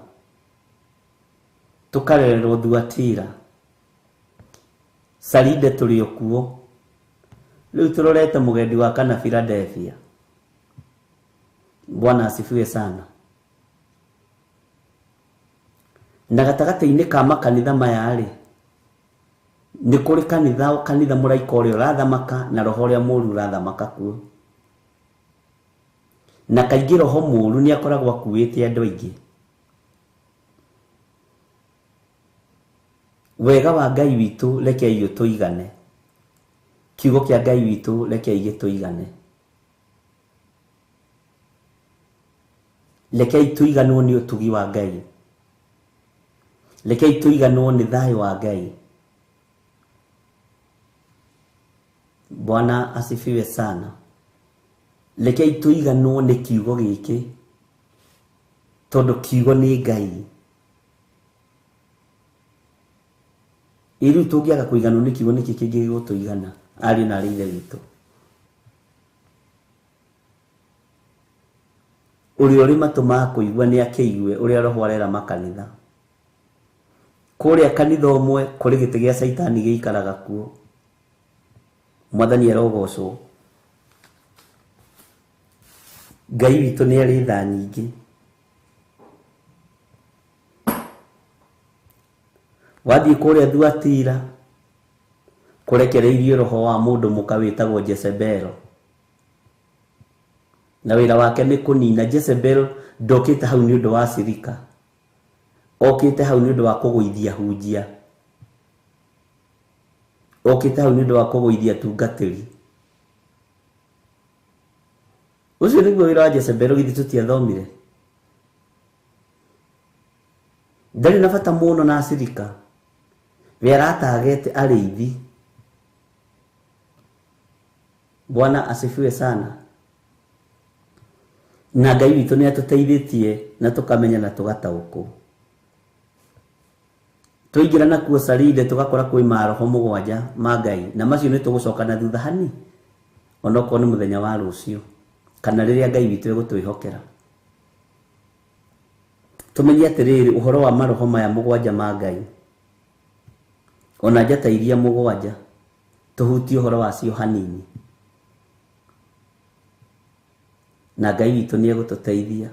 tũkarererwo Thuatira, Saride tũrĩ o kuo, rĩu tũrorete mũgendi wa kana Philadelphia. Bwana asifiwe sana. Na gatagatĩ-inĩ ka makanitha maya rĩ, nĩ kũrĩ kanitha mũraika ũrĩa ũrathamaka na roho ũrĩa mũũru ũrathamaka kuo. Na kaingĩ roho mũũru nĩ akoragwo akuĩte andũ aingĩ. Wega wa Ngai witũ rekei ũtũigane. Kiugo kĩa Ngai witũ rekei gĩtũigane. Rekei tũiganwo nĩ ũtugi wa Ngai. Rekei tũiganwo nĩ thayũ wa Ngai. Bwana asifiwe sana. Rekei tũiganwo nĩ kiugo gĩkĩ, tondũ kiugo nĩ Ngai. Ĩ rĩu tũngĩaga kũiganwo nĩ kiugo nĩkĩ kĩngĩ gĩgũtũigana, ariũ na aarĩ a Ithe witũ? Ũrĩa ũrĩ matũ ma kũigua nĩ akĩigue ũrĩa Roho arera makanitha. Kũrĩa kanitha ũmwe kũrĩ gĩtĩ gĩa Caitani gĩikaraga kuo. Mwathani arogocwo. Ngai witũ nĩ arĩ tha nyingĩ. Wathiĩ kũrĩa Thuatira, kũrekereirio roho wa mũndũ mũka wĩtagwo Jezebel. Na wĩra wake nĩ kũnina. Jezebel ndokĩte hau nĩ ũndũ wa cirika, okĩte hau nĩ ũndũ wa kũgũithia hunjia, okĩte hau nĩ ũndũ wa kũgũithia tungatĩri. Ũcio nĩguo wĩra wa Jezebel, githĩ tũtiathomire? Ndarĩ na bata mũno na cirika, we aratagete arĩithi. Bwana asifiwe sana. Na Ngai witũ nĩ atũteithĩtie na tũkamenya na tũgataũkwo. Twaingĩra nakuo Saride tũgakora kwĩ maroho mũgwanja ma Ngai, na macio nĩ tũgũcoka na thutha hani, onokorwo nĩ mũthenya wa rũciũ kana rĩrĩa Ngai witũ egũtwĩhokera. Tũmenye atĩrĩrĩ ũhoro wa maroho maya mũgwanja ma Ngai, ona njata iria mũgwanja, tũhutie ũhoro wacio hanini, na Ngai witũ nĩ egũtũteithia.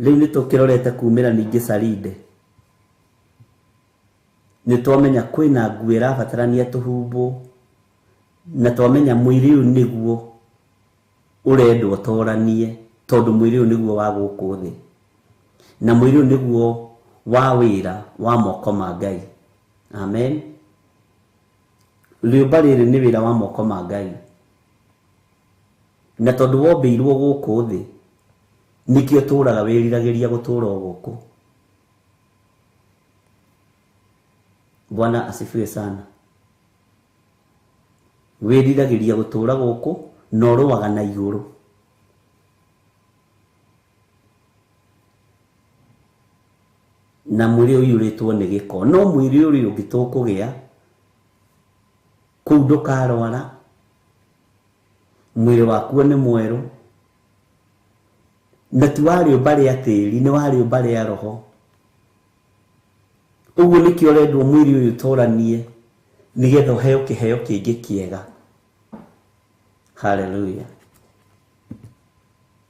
Rĩu nĩ tũkĩrorete kumĩra ningĩ Sarinde, nĩ twamenya kwĩna nguo ĩrabatarania tũhumbwo, na twamenya mwĩrĩ ũyũ nĩguo ũrendwo toranie, tondũ mwĩrĩ ũyũ nĩguo wa gũkũ thĩ, na mwĩrĩ ũyũ nĩguo wa wĩra wa moko ma Ngai. Amen. Rĩũmba rĩrĩ nĩ wĩra wa moko ma Ngai, na tondũ wombĩirwo gũkũ thĩ, nĩkĩo tũraga wĩriragĩria gũtũra o gũkũ. Bwana asifiwe sana. Wĩriragĩria gũtũra gũkũ na ũrũaga na igũrũ. Na mwĩrĩ ũiyũrĩtwo nĩ gĩko, no mwĩrĩ ũrĩa ũngĩ tũkũgĩa kũu ndũkarwara, mwĩrĩ wakuo nĩ mwerũ, na ti wa rĩũmba rĩa tĩri, nĩ wa rĩũmba rĩa roho. Ũguo nĩkĩo ũrendwo mwĩrĩ ũyũ ũtũranie, nĩgetha ũheo kĩheo kĩngĩ kĩega. Haleluya.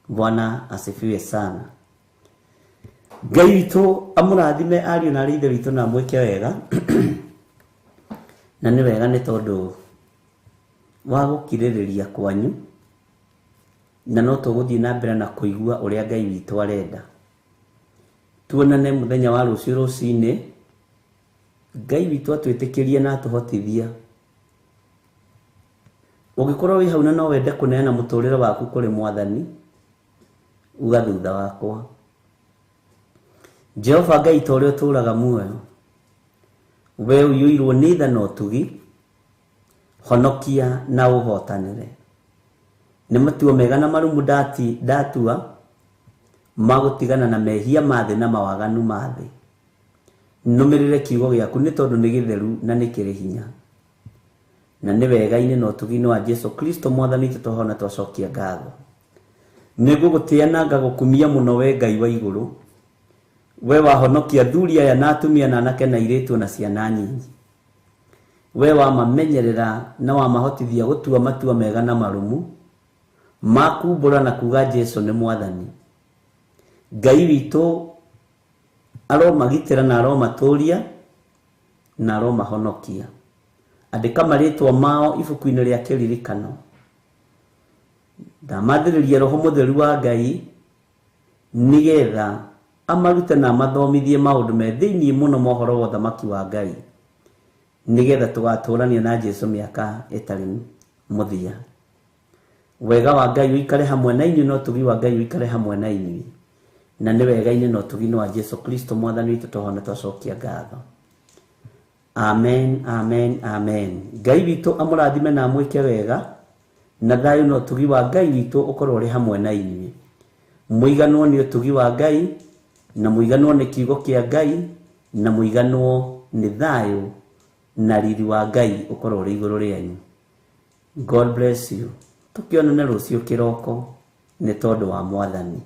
Bwana asifiwe sana. Ngai witũ amũrathime ariũ na arĩ ithe witũ na amwĩke wega. Na nĩ wega nĩ tondũ wa gũkirĩrĩria kwanyu, na no tũgũthiĩ na mbere na kũigua ũrĩa Ngai witũ arenda. Tuonane mũthenya wa rũciũ rũcinĩ, Ngai witũ atwĩtĩkĩrie na atũhotithia. Ũngĩkorwo wĩ hau na no wende kũneana mũtũrĩre waku kũrĩ Mwathani, uga thutha wakwa. Jehova Ngai ta ũrĩa ũtũũraga muoyo, we ũiyũirwo nĩ tha na ũtugi, honokia na ũhotanĩre. Nĩ matua mega na marumu ndatua ma gũtigana na mehia ma thĩ na mawaganu ma thĩ. Nũmĩrĩre kiugo gĩaku nĩ tondũ nĩ gĩtheru na nĩ kĩrĩ hinya. Na nĩ wega-inĩ na ũtugi-inĩ wa Jesu Kristo Mwathani witũ twahona twacokia ngatho. Nĩngũgũtĩa na ngagũkumia mũno we Ngai wa igũrũ, we wahonokia athuri aya na atumia na anake na airĩtu na ciana nyinyi. We wamamenyerera na wamahotithia gũtua matua mega na marumu ma kumbũra na kuga Jesu nĩ Mwathani. Ngai witũ aromagitĩra na aromatũria na aromahonokia. Andĩka marĩtwa mao ibuku-inĩ rĩa kĩririkano. Ndamathĩrĩria Roho Mũtheru wa Ngai nĩgetha amarute na amathomithie maũndũ me thĩinĩ mũno ma ũhoro wa ũthamaki wa Ngai, nĩgetha tũgatũrania na Jesu mĩaka ĩtarĩ mũthia. Wega wa Ngai ũikare hamwe na inyuĩ na ũtugi wa Ngai ũikare hamwe na inyuĩ. Na nĩ wega-inĩ na ũtugi-inĩ wa Jesu Kristo Mwathani witũ twahona twacokia ngatho. Amen, amen, amen. Ngai witũ amũrathime na amwĩke wega, na thayũ na ũtugi wa Ngai witũ ũkorwo ũrĩ hamwe na inyuĩ. Mũiganwo nĩ ũtugi wa Ngai, na mũiganwo nĩ kiugo kĩa Ngai, na mũiganwo nĩ thayũ na riri wa Ngai ũkorwo ũrĩ igũrũ rĩanyu. God bless you. Tũkĩonane rũciũ kĩroko nĩ tondũ wa Mwathani.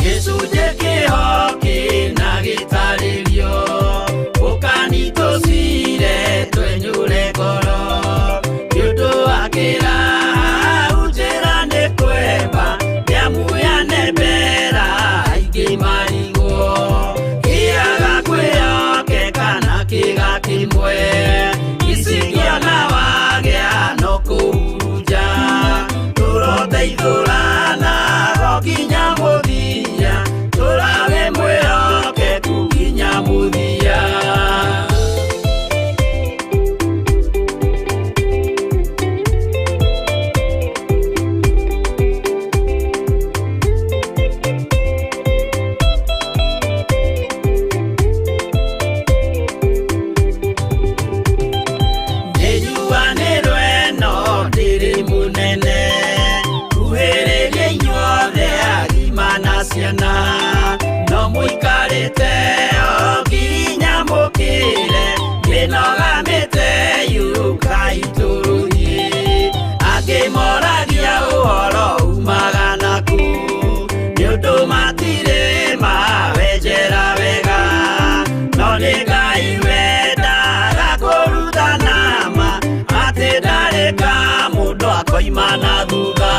Gĩcunjĩ kĩho kĩna Ciana no mũikarĩte o nginya mũkĩre mĩnoga mĩte yũkai tũthiĩ angĩ moragia ũhoro umaga naku nĩ ũndũ matirĩ mawenjera wega no nĩ Ngai wendaga kũrutana ma atĩ ndarĩ ka mũndũ akoima na thutha.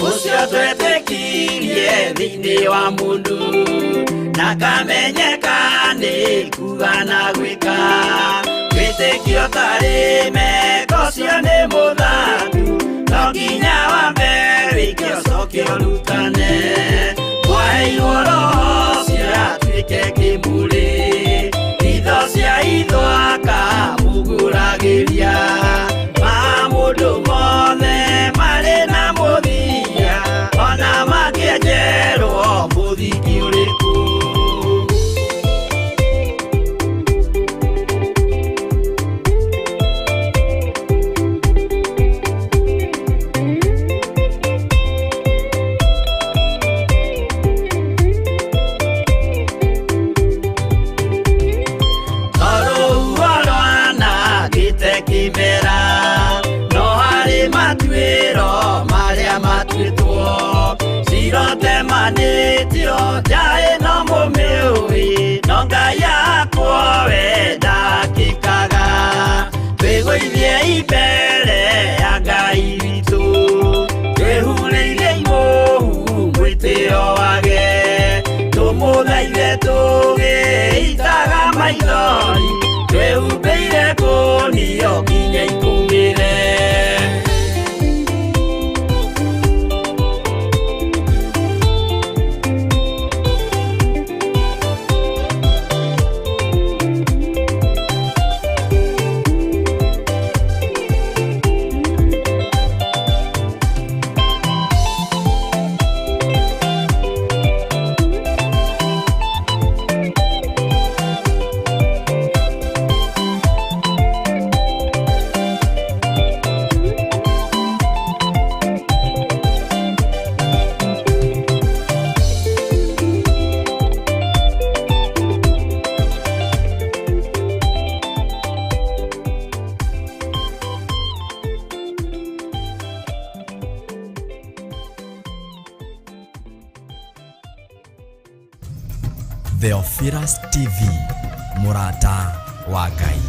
Ũcio twetĩkirie thĩinĩ wa mũndũ na kamenyeka nĩ kuga na gwĩka wĩtĩkio tarĩ meko ũcio nĩ mũthambu no nginya wambe wĩke ũcoke ũrutane mwaheirwo roho ũcio atuĩke kĩmũrĩ itho cia itho akamũgũragĩria ma mũndũ mothe marĩ na mũthia ona mangĩenjerwo mũthingi ũrĩkũ. Tondũ rwanangĩte kĩmera no harĩ matuĩro marĩa matuĩtwo cirotemanĩtio njaĩ no mũmĩũĩ no Ngai yakwo we ndakĩkaga twĩgũithie imbere ya Ngai witũ twĩhurĩire imũhu mwĩtĩo wage tũmũthaithe tũgĩitaga maithori twĩhumbĩire kũnio nginya ikũmĩre. Theophilus TV, mũrata wa Ngai.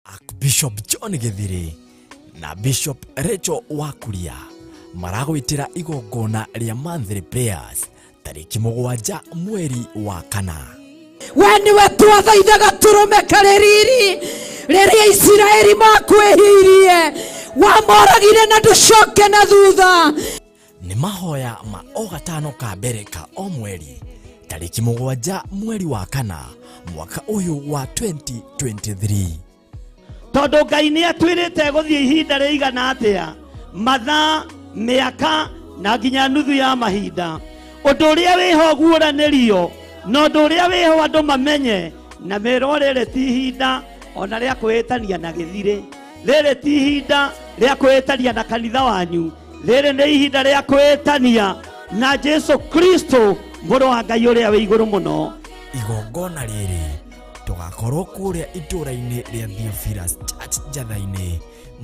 Archbishop John Gĩthiri na Bishop Rachel Wakuria maragwĩtĩra igongona rĩa monthly prayers tarĩki 7 mweri wa 4. We nĩwe twathaithaga tũrũme karĩ riri rĩrĩa Isiraeli makwĩhirie wamoragire na ndũcoke na thutha. Nĩ mahoya ma o gatano ka mbere ka o mweri tarĩki 7 mweri wa 4 mwaka ũyũ wa 2023. Tondũ Ngai nĩ atwĩrĩte gũthiĩ ihinda rĩigana atĩa mathaa mĩaka na nginya nuthu ya mahinda ũndũ ũrĩa wĩho guũranĩrio na ũndũ ũrĩa wĩho andũ mamenye na merwo rĩrĩ ti ihinda ona rĩa kwĩĩtania na gĩthirĩ rĩrĩ ti ihinda rĩa kwĩĩtania na kanitha wanyu rĩrĩ nĩ ihinda rĩa kwĩĩtania na Jesu Kristo mũrũ wa Ngai ũrĩa wĩ igũrũ mũno. Igongona rĩrĩ tũgakorwo kũrĩa itũũra-inĩ rĩa Theophilus Church Njatha-inĩ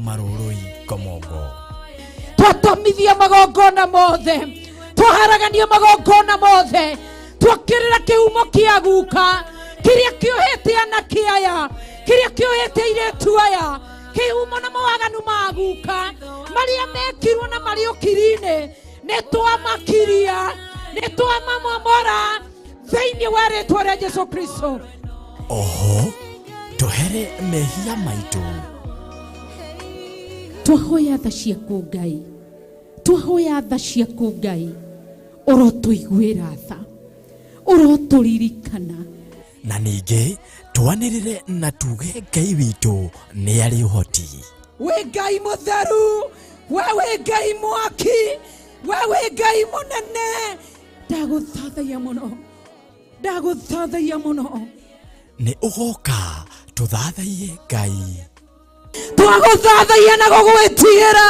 Marũrũi Komongo. Twatomithia magongona mothe twaharagania magongona mothe twokĩrĩra kĩhumo kĩa guka kĩrĩa kĩohete anake aya kĩrĩa kĩohete airĩtu aya kĩhumo na mawaganu ma guka marĩa mekirwo na marĩ ũkiri-inĩ nĩ twamakiria nĩ twamamomora thĩinĩ wa rĩtwa rĩa Jesu Kristo. Oho tũhere mehia maitũ. Twahoya tha ciaku Ngai, twahoya tha ciaku Ngai, ũrotũiguĩra tha, ũrotũririkana. Na ningĩ twanĩrĩre na tuge Ngai witũ nĩ arĩ ũhoti. Wĩ Ngai mũtheru, we wĩ Ngai mwaki, we wĩ Ngai mũnene. Ndagũthathaiya mũno, ndagũthathaiya mũno. Nĩ ũgoka tũthathaiye Ngai. Twagũthathaiya na gũgwĩtigĩra,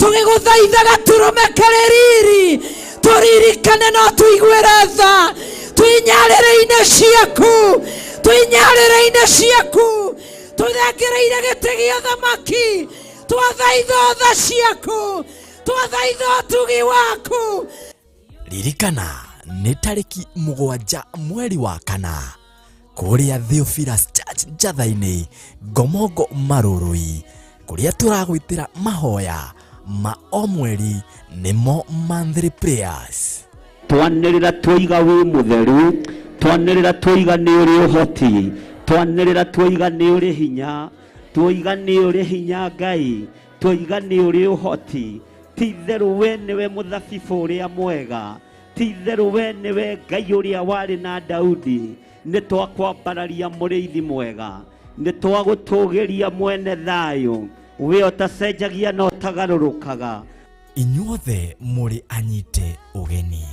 tũgĩgũthaithaga tũrũme karĩ riri, tũririkane no tũiguĩre tha, twĩnyarĩrĩ-inĩ ciaku, twĩnyarĩrĩ-inĩ ciaku, tũthengereire gĩtĩ gĩa ũthamaki, twathaitha tha ciaku, twathaitha ũtugi waku. Ririkana nĩ tarĩki 7 mweri wa 4 kũrĩa Theophilus Church Njatha-inĩ, Ngomongo Marũrũi, kũrĩa tũragwĩtĩra mahoya ma o mweri nĩmo monthly prayers. Twanĩrĩra twoiga wĩ mũtheru, twanĩrĩra twoiga nĩ ũrĩ ũhoti, twanĩrĩra twoiga nĩ ũrĩ hinya, twoiga nĩ ũrĩ hinya Ngai, twoiga nĩ ũrĩ ũhoti. Ti itherũ we nĩwe mũthabibũ ũrĩa mwega, ti itherũ we nĩwe Ngai ũrĩa warĩ na Daudi. Nĩ twakwambararia mũrĩithi mwega, nĩ twagũtũgĩria mwene thayũ, we ũtacenjagia na ũtagarũrũkaga. Inyuothe mũrĩ anyite ũgeni.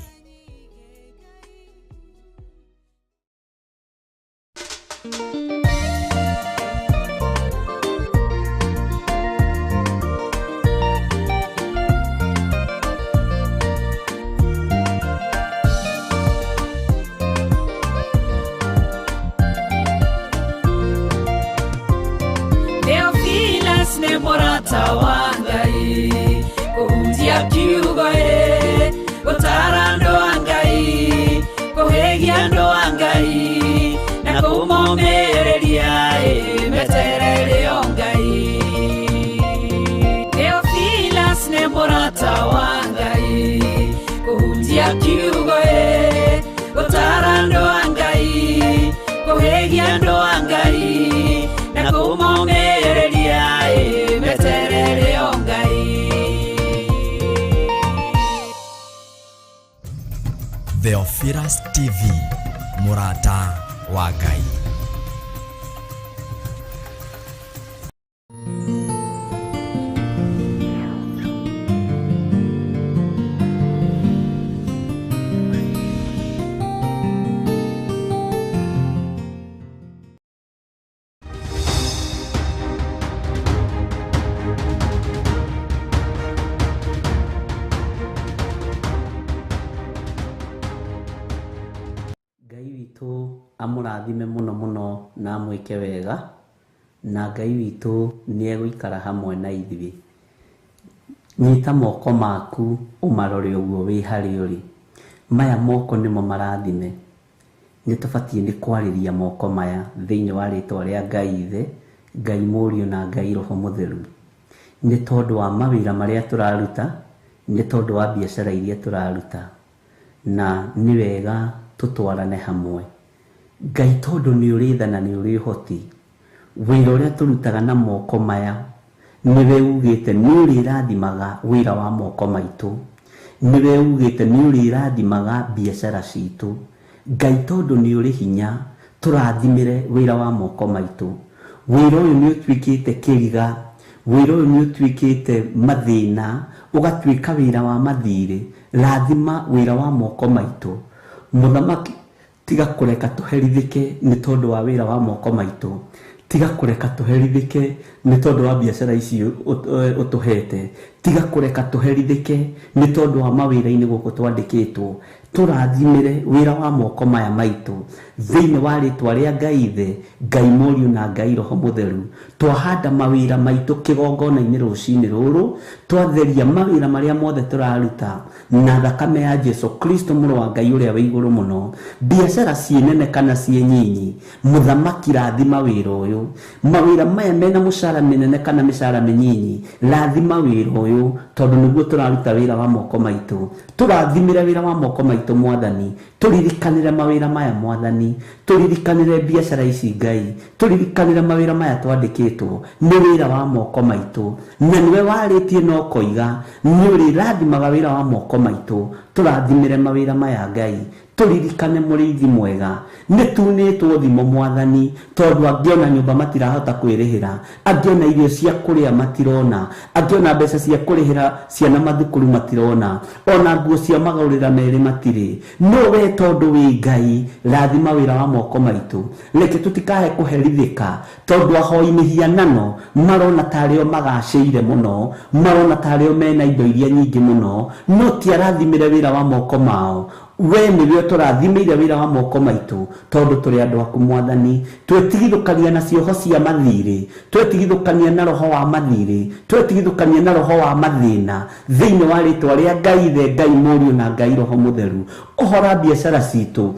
Theophilus nĩ mũrata wa Ngai, kũhunjia kiugo ĩ, gũtara andũ a Ngai, kũhĩgia andũ a Ngai, na kũmomĩrĩria ĩ, meterere o Ngai. Theophilus nĩ mũrata wa Ngai, kũhunjia kiugo ĩ, gũtara andũ a Ngai, kũhĩgia andũ a Ngai, na kũmomĩrĩria ĩ, meterere o Ngai. Theophilus TV, mũrata wa Ngai. Ngai witũ amũrathime mũno mũno na amwĩke wega, na Ngai witũ nĩ egũikara hamwe na ithuĩ. Nyita moko maku ũmarore ũguo wĩ harĩa ũrĩ. Maya moko nĩmo marathime. Nĩ tũbatiĩ nĩ kwarĩria moko maya thĩinĩ wa rĩtwa rĩa Ngai Ithe, Ngai Mũriũ na Ngai Roho Mũtheru. Nĩ tondũ wa mawĩra marĩa tũraruta, nĩ tondũ wa biacara iria tũraruta, na nĩ wega tũtwarane hamwe. Ngai tondũ nĩ ũrĩ tha na nĩ ũrĩ ũhoti, wĩra ũrĩa tũrutaga na moko maya, nĩwe ugĩte nĩ ũrĩrathimaga wĩra wa moko maitũ, nĩwe ugĩte nĩ ũrĩrathimaga biacara citũ. Ngai tondũ nĩ ũrĩ hinya, tũrathimĩre wĩra wa moko maitũ. Wĩra ũyũ nĩ ũtuĩkĩte kĩriga, wĩra ũyũ nĩ ũtuĩkĩte mathĩna, ũgatuĩka wĩra wa mathirĩ. Rathima wĩra wa moko maitũ. Mũthamaki, tiga kũreka tũherithĩke nĩ tondũ wa wĩra wa moko maitũ. Tiga kũreka tũherithĩke nĩ tondũ wa biacara ici ũtũhete. Tiga kũreka tũherithĩke nĩ tondũ wa mawĩra-inĩ gũkũ twandĩkĩtwo. Tũrathimĩre wĩra wa moko maya maitũ thĩinĩ wa rĩtwa rĩa Ngai Ithe, Ngai Mũriũ na Ngai Roho Mũtheru. Twahanda mawĩra maitũ kĩgongona-inĩ rũcinĩ rũrũ, twatheria mawĩra marĩa mothe tũraruta na thakame ya Jesu Kristo mũrũ wa Ngai ũrĩa wĩ igũrũ mũno. Biacara ciĩ nene kana ciĩ nyinyi, mũthamaki rathima wĩra ũyũ. Mawĩra maya mena mũcara mĩnene kana mĩcara mĩnyinyi, rathima wĩra ũyũ tondũ nĩguo tũraruta wĩra wa moko maitũ. Tũrathimĩre wĩra wa moko maitũ mwathani, tũririkanĩre mawĩra maya mwathani, tũririkanĩre biacara ici Ngai, tũririkanĩre mawĩra maya twandĩkĩtwo nĩ wĩra wa moko maitũ, na nĩwe warĩtie na ũkoiga nĩ ũrĩrathimaga wĩra wa moko maitũ. Tũrathimĩre mawĩra maya Ngai, Tũririkane mũrĩithi mwega, nĩ tunĩtwo thimo mwathani, tondũ angĩona nyũmba matirahota kwĩrĩhĩra, angĩona irio cia kũrĩa matirona, angĩona mbeca cia kũrĩhĩra ciana mathukuru matirona, ona nguo cia magũrĩra merĩ matirĩ. No we tondũ wĩ Ngai, rathima wĩra wa moko maitũ. Reke tũtikae kũherithĩka tondũ ahoi mĩhianano marona tarĩo magacĩire mũno, marona tarĩo mena indo iria nyingĩ mũno, no ti arathimĩre wĩra wa moko mao. We nĩwe ũtũrathimĩire wĩra wa moko maitũ tondũ tũrĩ andũ aku mwathani. Twetigithũkania na cioho cia mathirĩ, twetigithũkania na roho wa mathirĩ, twetigithũkania na roho wa mathĩna, thĩinĩ wa rĩtwa rĩa Ngai Ithe, Ngai Mũriũ na Ngai Roho Mũtheru. Ũhora biacara citũ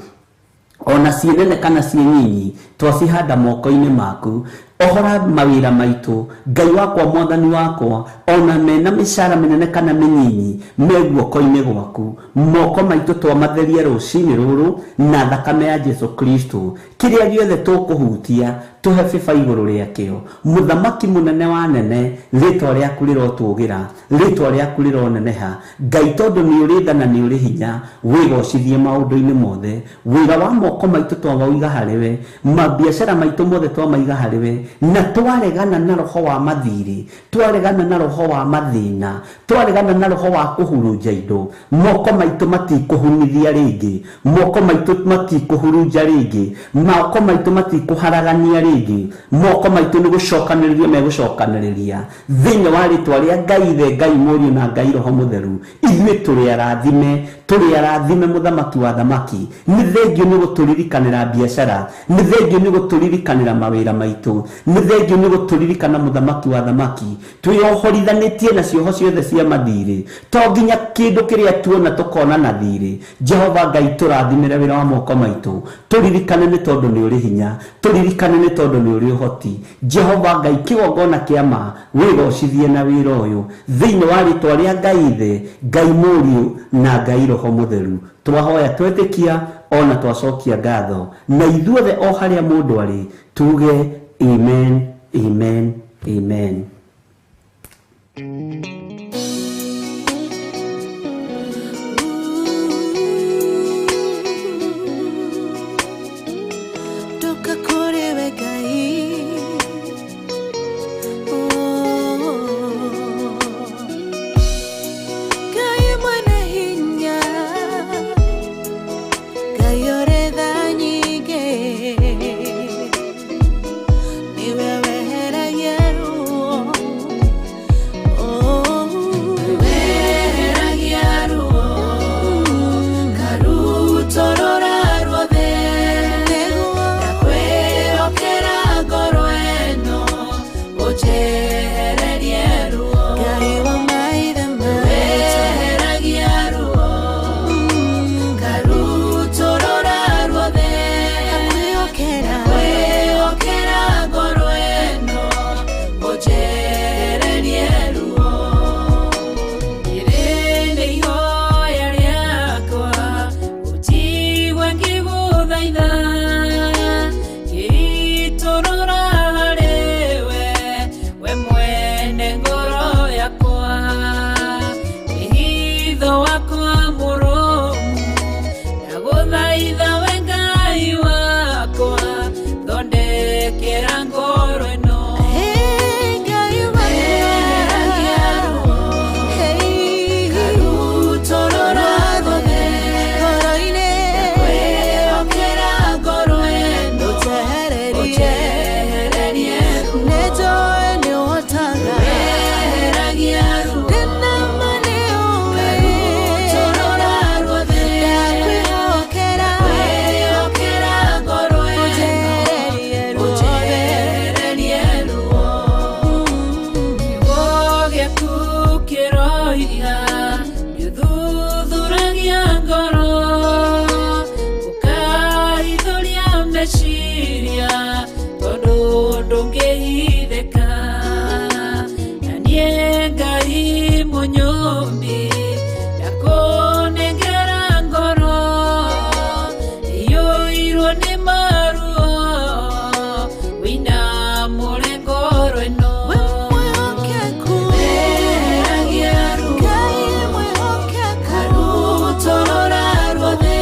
ona ciĩ nene kana ciĩ nyinyi, twacihanda moko-inĩ maku. Ohora mawĩra maitũ, Ngai wakwa mwathani wakwa, ona mena mĩcara mĩnene kana mĩnyinyi, me guoko-inĩ gwaku. Moko maitũ twamatherie rũcinĩ rũrũ na thakame ya Jesu Kristo. Kĩrĩa gĩothe tũkũhutia tũhe bĩba igũrũ rĩakĩo. Mũthamaki mũnene wa nene, rĩtwa rĩaku rĩrotũgĩra, rĩtwa rĩaku rĩroneneha. Ngai tondũ nĩ ũrĩ tha na nĩ ũrĩ hinya, wĩgocithie maũndũ-inĩ mothe. Wĩra wa moko maitũ twamauiga harĩwe, mabiacara maitũ mothe twamaiga harĩwe, na twaregana na roho wa mathirĩ, twaregana na roho wa mathĩna, twaregana na roho wa kũhurunja indo. Moko maitũ matikũhunithia rĩngĩ, moko maitũ matikũhurunja rĩngĩ, moko maitũ matikũharagania rĩngĩ, moko maitũ nĩ gũcokanĩrĩria megũcokanĩrĩria thĩinĩ wa rĩtwa rĩa Ngai Ithe, Ngai Mũriũ na Ngai Roho Mũtheru. Ithuĩ tũrĩ arathime, tũrĩ arathime mũthamaki wa thamaki. Nĩ thengio nĩ gũtũririkanĩra biacara, nĩ thengio nĩ gũtũririkanĩra mawĩra maitũ, nĩ thengio nĩ gũtũririkana mũthamaki wa thamaki. Twĩohorithanĩtie na cioho ciothe cia mathirĩ, to nginya kĩndũ kĩrĩa tuona tũkona na thirĩ. Jehova Ngai, tũrathimĩre wĩra wa moko maitũ, tũririkane nĩ tondũ nĩ ũrĩ hinya, tũririkane nĩ tondũ nĩ ũrĩ ũhoti. Jehova Ngai, kĩgongona kĩa ma, wĩgocithie na wĩra ũyũ thĩinĩ wa rĩtwa rĩa Ngai Ithe, Ngai Mũriũ na Ngai Roho Mũtheru. Twahoya twetĩkia ona twacokia ngatho, na ithuothe o harĩa mũndũ arĩ tuge amen, amen, amen. Toka kũrĩ we Ngai. Oh. Ngai mwene hinya, Ngai ũrĩ tha nyingĩ, nĩwe weheragia ruo. Oh. Weheragia ruo, karutorora ruothe, ndakwĩhokera ngoro ĩno, ũnjehererie ruo. Ngai wa maithe maitũ. Weheragia ruo, karutorora ruothe, Ndakwĩhokera. ndakwĩhokera ngoro ĩno, ũnjehererie ruo. Rĩrĩ nĩ ihoya rĩakwa, ũnjigue ngĩgũthaitha, ngĩitũrũra harĩwe, we mwene ngoro yakwa. Wĩhitho wakwa mũrũmu, ndagũthaitha we Ngai wakwa, thondekera ngoro ĩno. Hey, Ngai Weheragia ruo, Hey, karutorora ruothe, ngoro-inĩ. ndakwĩhokera ngoro ĩno, Ũnjehererie. ũnjehererie ruo. Nĩnjũĩ nĩũhotaga. Weheragia ruo, Ndĩna ma nĩũĩ. karutorora ruothe, Ndakwĩhokera. ndakwĩhokera ngoro ĩno, Ũnjehererie ruothe. ũnjehererie ruo. Kiugo gĩaku kĩroiga, nĩũthuthuragia ngoro, ũkahithũria meciria, tondũ ndũngĩhithĩka. Na niĩ Ngai mũnyũmbi, ndakũnengera ngoro, ĩiyũirwo nĩ maruo, wĩinamũre ngoro ĩno. We mwĩhokeku. Weheragia ruo, Ngai mwĩhokeku. karutorora ruothe,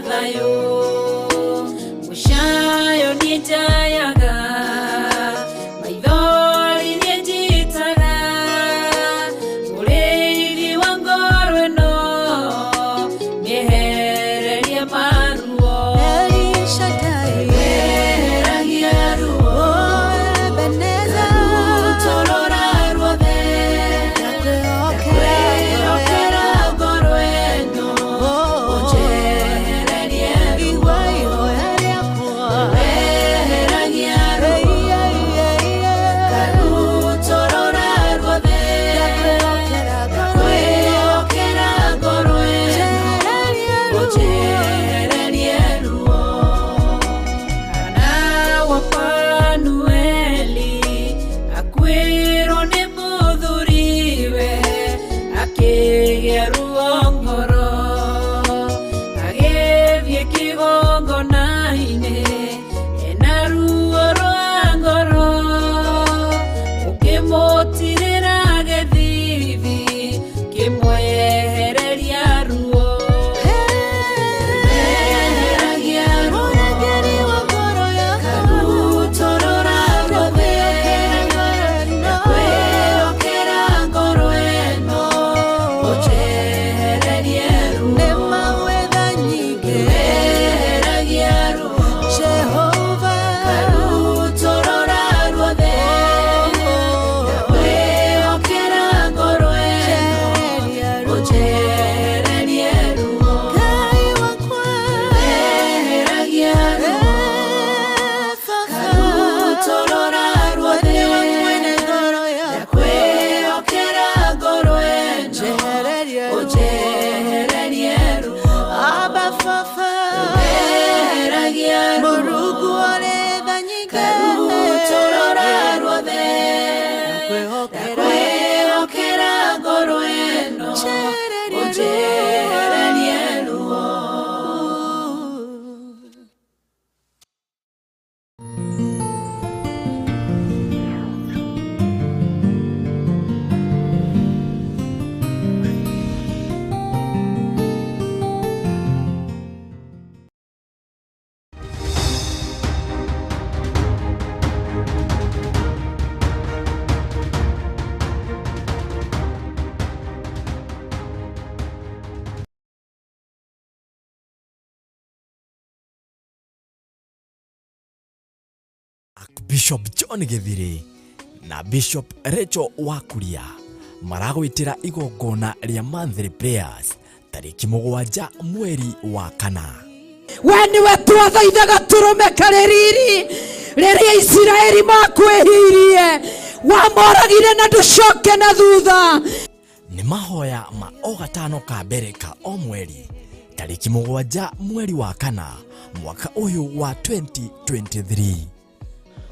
thayũ. Mũcayo nĩnjayaga, maithori nĩnjitaga, mũrĩithi wa ngoro ĩno nĩehererie maruo. Weheragia ruo, ngarutũrũra ruothe, ndakwĩhokera ngoro ĩno, ũnjehererie ruo. Weheragia ruo, ngarutũrũra ruothe, ndakwĩhokera ngoro ĩno, ũnjehererie ruo. Hana wa Fanueli akuĩrwo nĩ mũthuriwe, akĩgĩa ruo ngoro, agĩthiĩ kĩgongona-inĩ ena ruo rwa ngoro, ũkĩmũtirĩra gĩthithi kĩmwehereria ruo. Weheragia ruo, ngarutũrũra ruothe, ndakwĩhokera ngoro ĩno, ũnjehererie ruo. Weheragia ruo, ngarutũrũra ruothe, ndakwĩhokera ngoro ĩno, ũnjehererie ruo. Weheragia ruo, ngarutũrũra ruothe, ndakwĩhokera ngoro ĩno, ũnjehererie ruo. Weheragia ruo, ngarutũrũra ruothe, ndakwĩhokera ngoro ĩno, ũnjehererie ruo. Bishop John Gĩthirĩ na Bishop Rachel Wakuria maragwĩtĩra igongona rĩa monthly prayers tarĩki 7 mweri wa 4. We nĩwe twathaithaga tũrũme karĩ riri rĩrĩa Isiraeli makwĩhirie, wamoragire na ndũcoke na thutha. Nĩ mahoya ma o gatano ka mbere ka o mweri tarĩki 7 mweri wa 4 mwaka ũyũ wa 2023.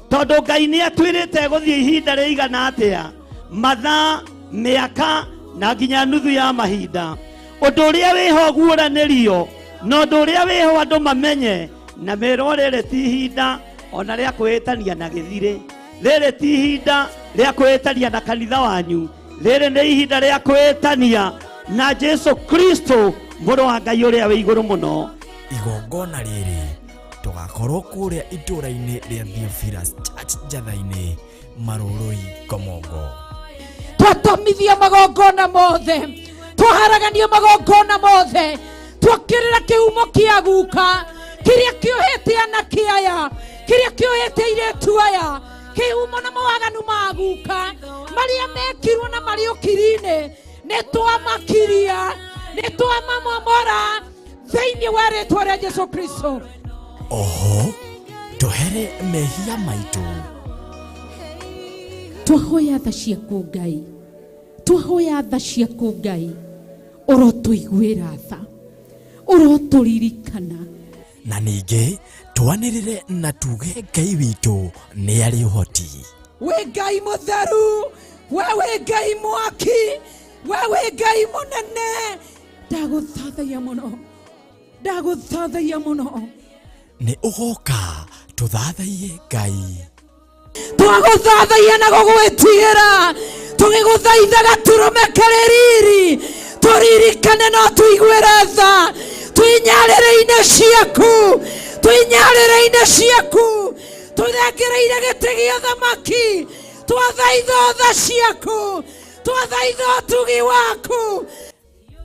Tondũ Ngai nĩ atwĩrĩte gũthiĩ ihinda rĩigana atĩa, mathaa, mĩaka na nginya nuthu ya mahinda. Ũndũ ũrĩa wĩho guũranĩrio na ũndũ ũrĩa wĩho andũ mamenye na merwo rĩrĩ ti ihinda ona rĩa kwĩĩtania na gĩthirĩ, rĩrĩ ti ihinda rĩa kwĩĩtania na kanitha wanyu, rĩrĩ nĩ ihinda rĩa kwĩĩtania na Jesu Kristo mũrũ wa Ngai ũrĩa wĩ igũrũ mũno. Igongona rĩrĩ tũgakorwo kũrĩa itũũra-inĩ rĩa Theophilus Church Njatha-inĩ, Marũrũi, Komongo. Twatomithia magongona mothe, twaharagania magongona mothe, twokĩrĩra kĩhumo kĩa guka kĩrĩa kĩohete anake aya, kĩrĩa kĩohete airĩtu aya, kĩhumo na mawaganu ma guka marĩa mekirwo na marĩ ũkiri-inĩ, nĩ twamakiria, nĩ twamamomora thĩinĩ wa rĩtwa rĩa Jesu Kristo. Oho tũhere mehia maitũ. Twahoya tha ciaku Ngai, twahoya tha ciaku Ngai, ũrotũiguĩra tha, ũrotũririkana. Na ningĩ twanĩrĩre na tuge Ngai witũ nĩ arĩ ũhoti. Wĩ Ngai mũtheru, we wĩ Ngai mwaki, we wĩ Ngai mũnene. Ndagũthathaiya mũno, ndagũthathaiya mũno. Nĩ ũgoka tũthathaiye Ngai. Twagũthathaiya na gũgwĩtigĩra, tũgĩgũthaithaga tũrũme karĩ riri, tũririkane no tũiguĩre tha, Twĩ nyarĩrĩ-inĩ ciaku, twĩ nyarĩrĩ-inĩ ciaku, tũthengereire gĩtĩ gĩa thamaki, twathaitha tha ciaku, twathaitha ũtugi waku.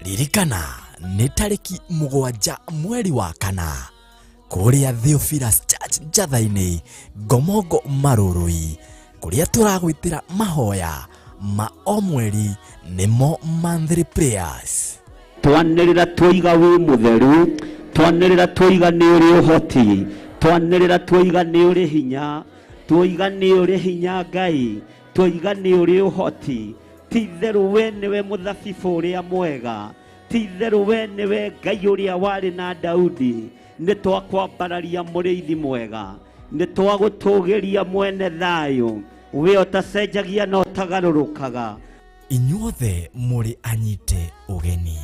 Ririkana nĩ tarĩki 7 mweri wa 4 kũrĩa Theophilus Church Njatha-inĩ, Ngomongo Marũrũi, kũrĩa tũragwĩtĩra mahoya ma o mweri nĩmo monthly prayers. Twanĩrĩra twoiga wĩ mũtheru, twanĩrĩra twoiga nĩ ũrĩ ũhoti, twanĩrĩra twoiga nĩ ũrĩ hinya, twoiga nĩ ũrĩ hinya Ngai, twoiga nĩ ũrĩ ũhoti. Ti itherũ we nĩwe mũthabibũ ũrĩa mwega, ti itherũ we nĩwe Ngai ũrĩa warĩ na Daudi. Nĩ twakwambararia mũrĩithi mwega, nĩ twagũtũgĩria mwene thayũ, we ũtacenjagia na ũtagarũrũkaga. Inyuothe mũrĩ anyite ũgeni.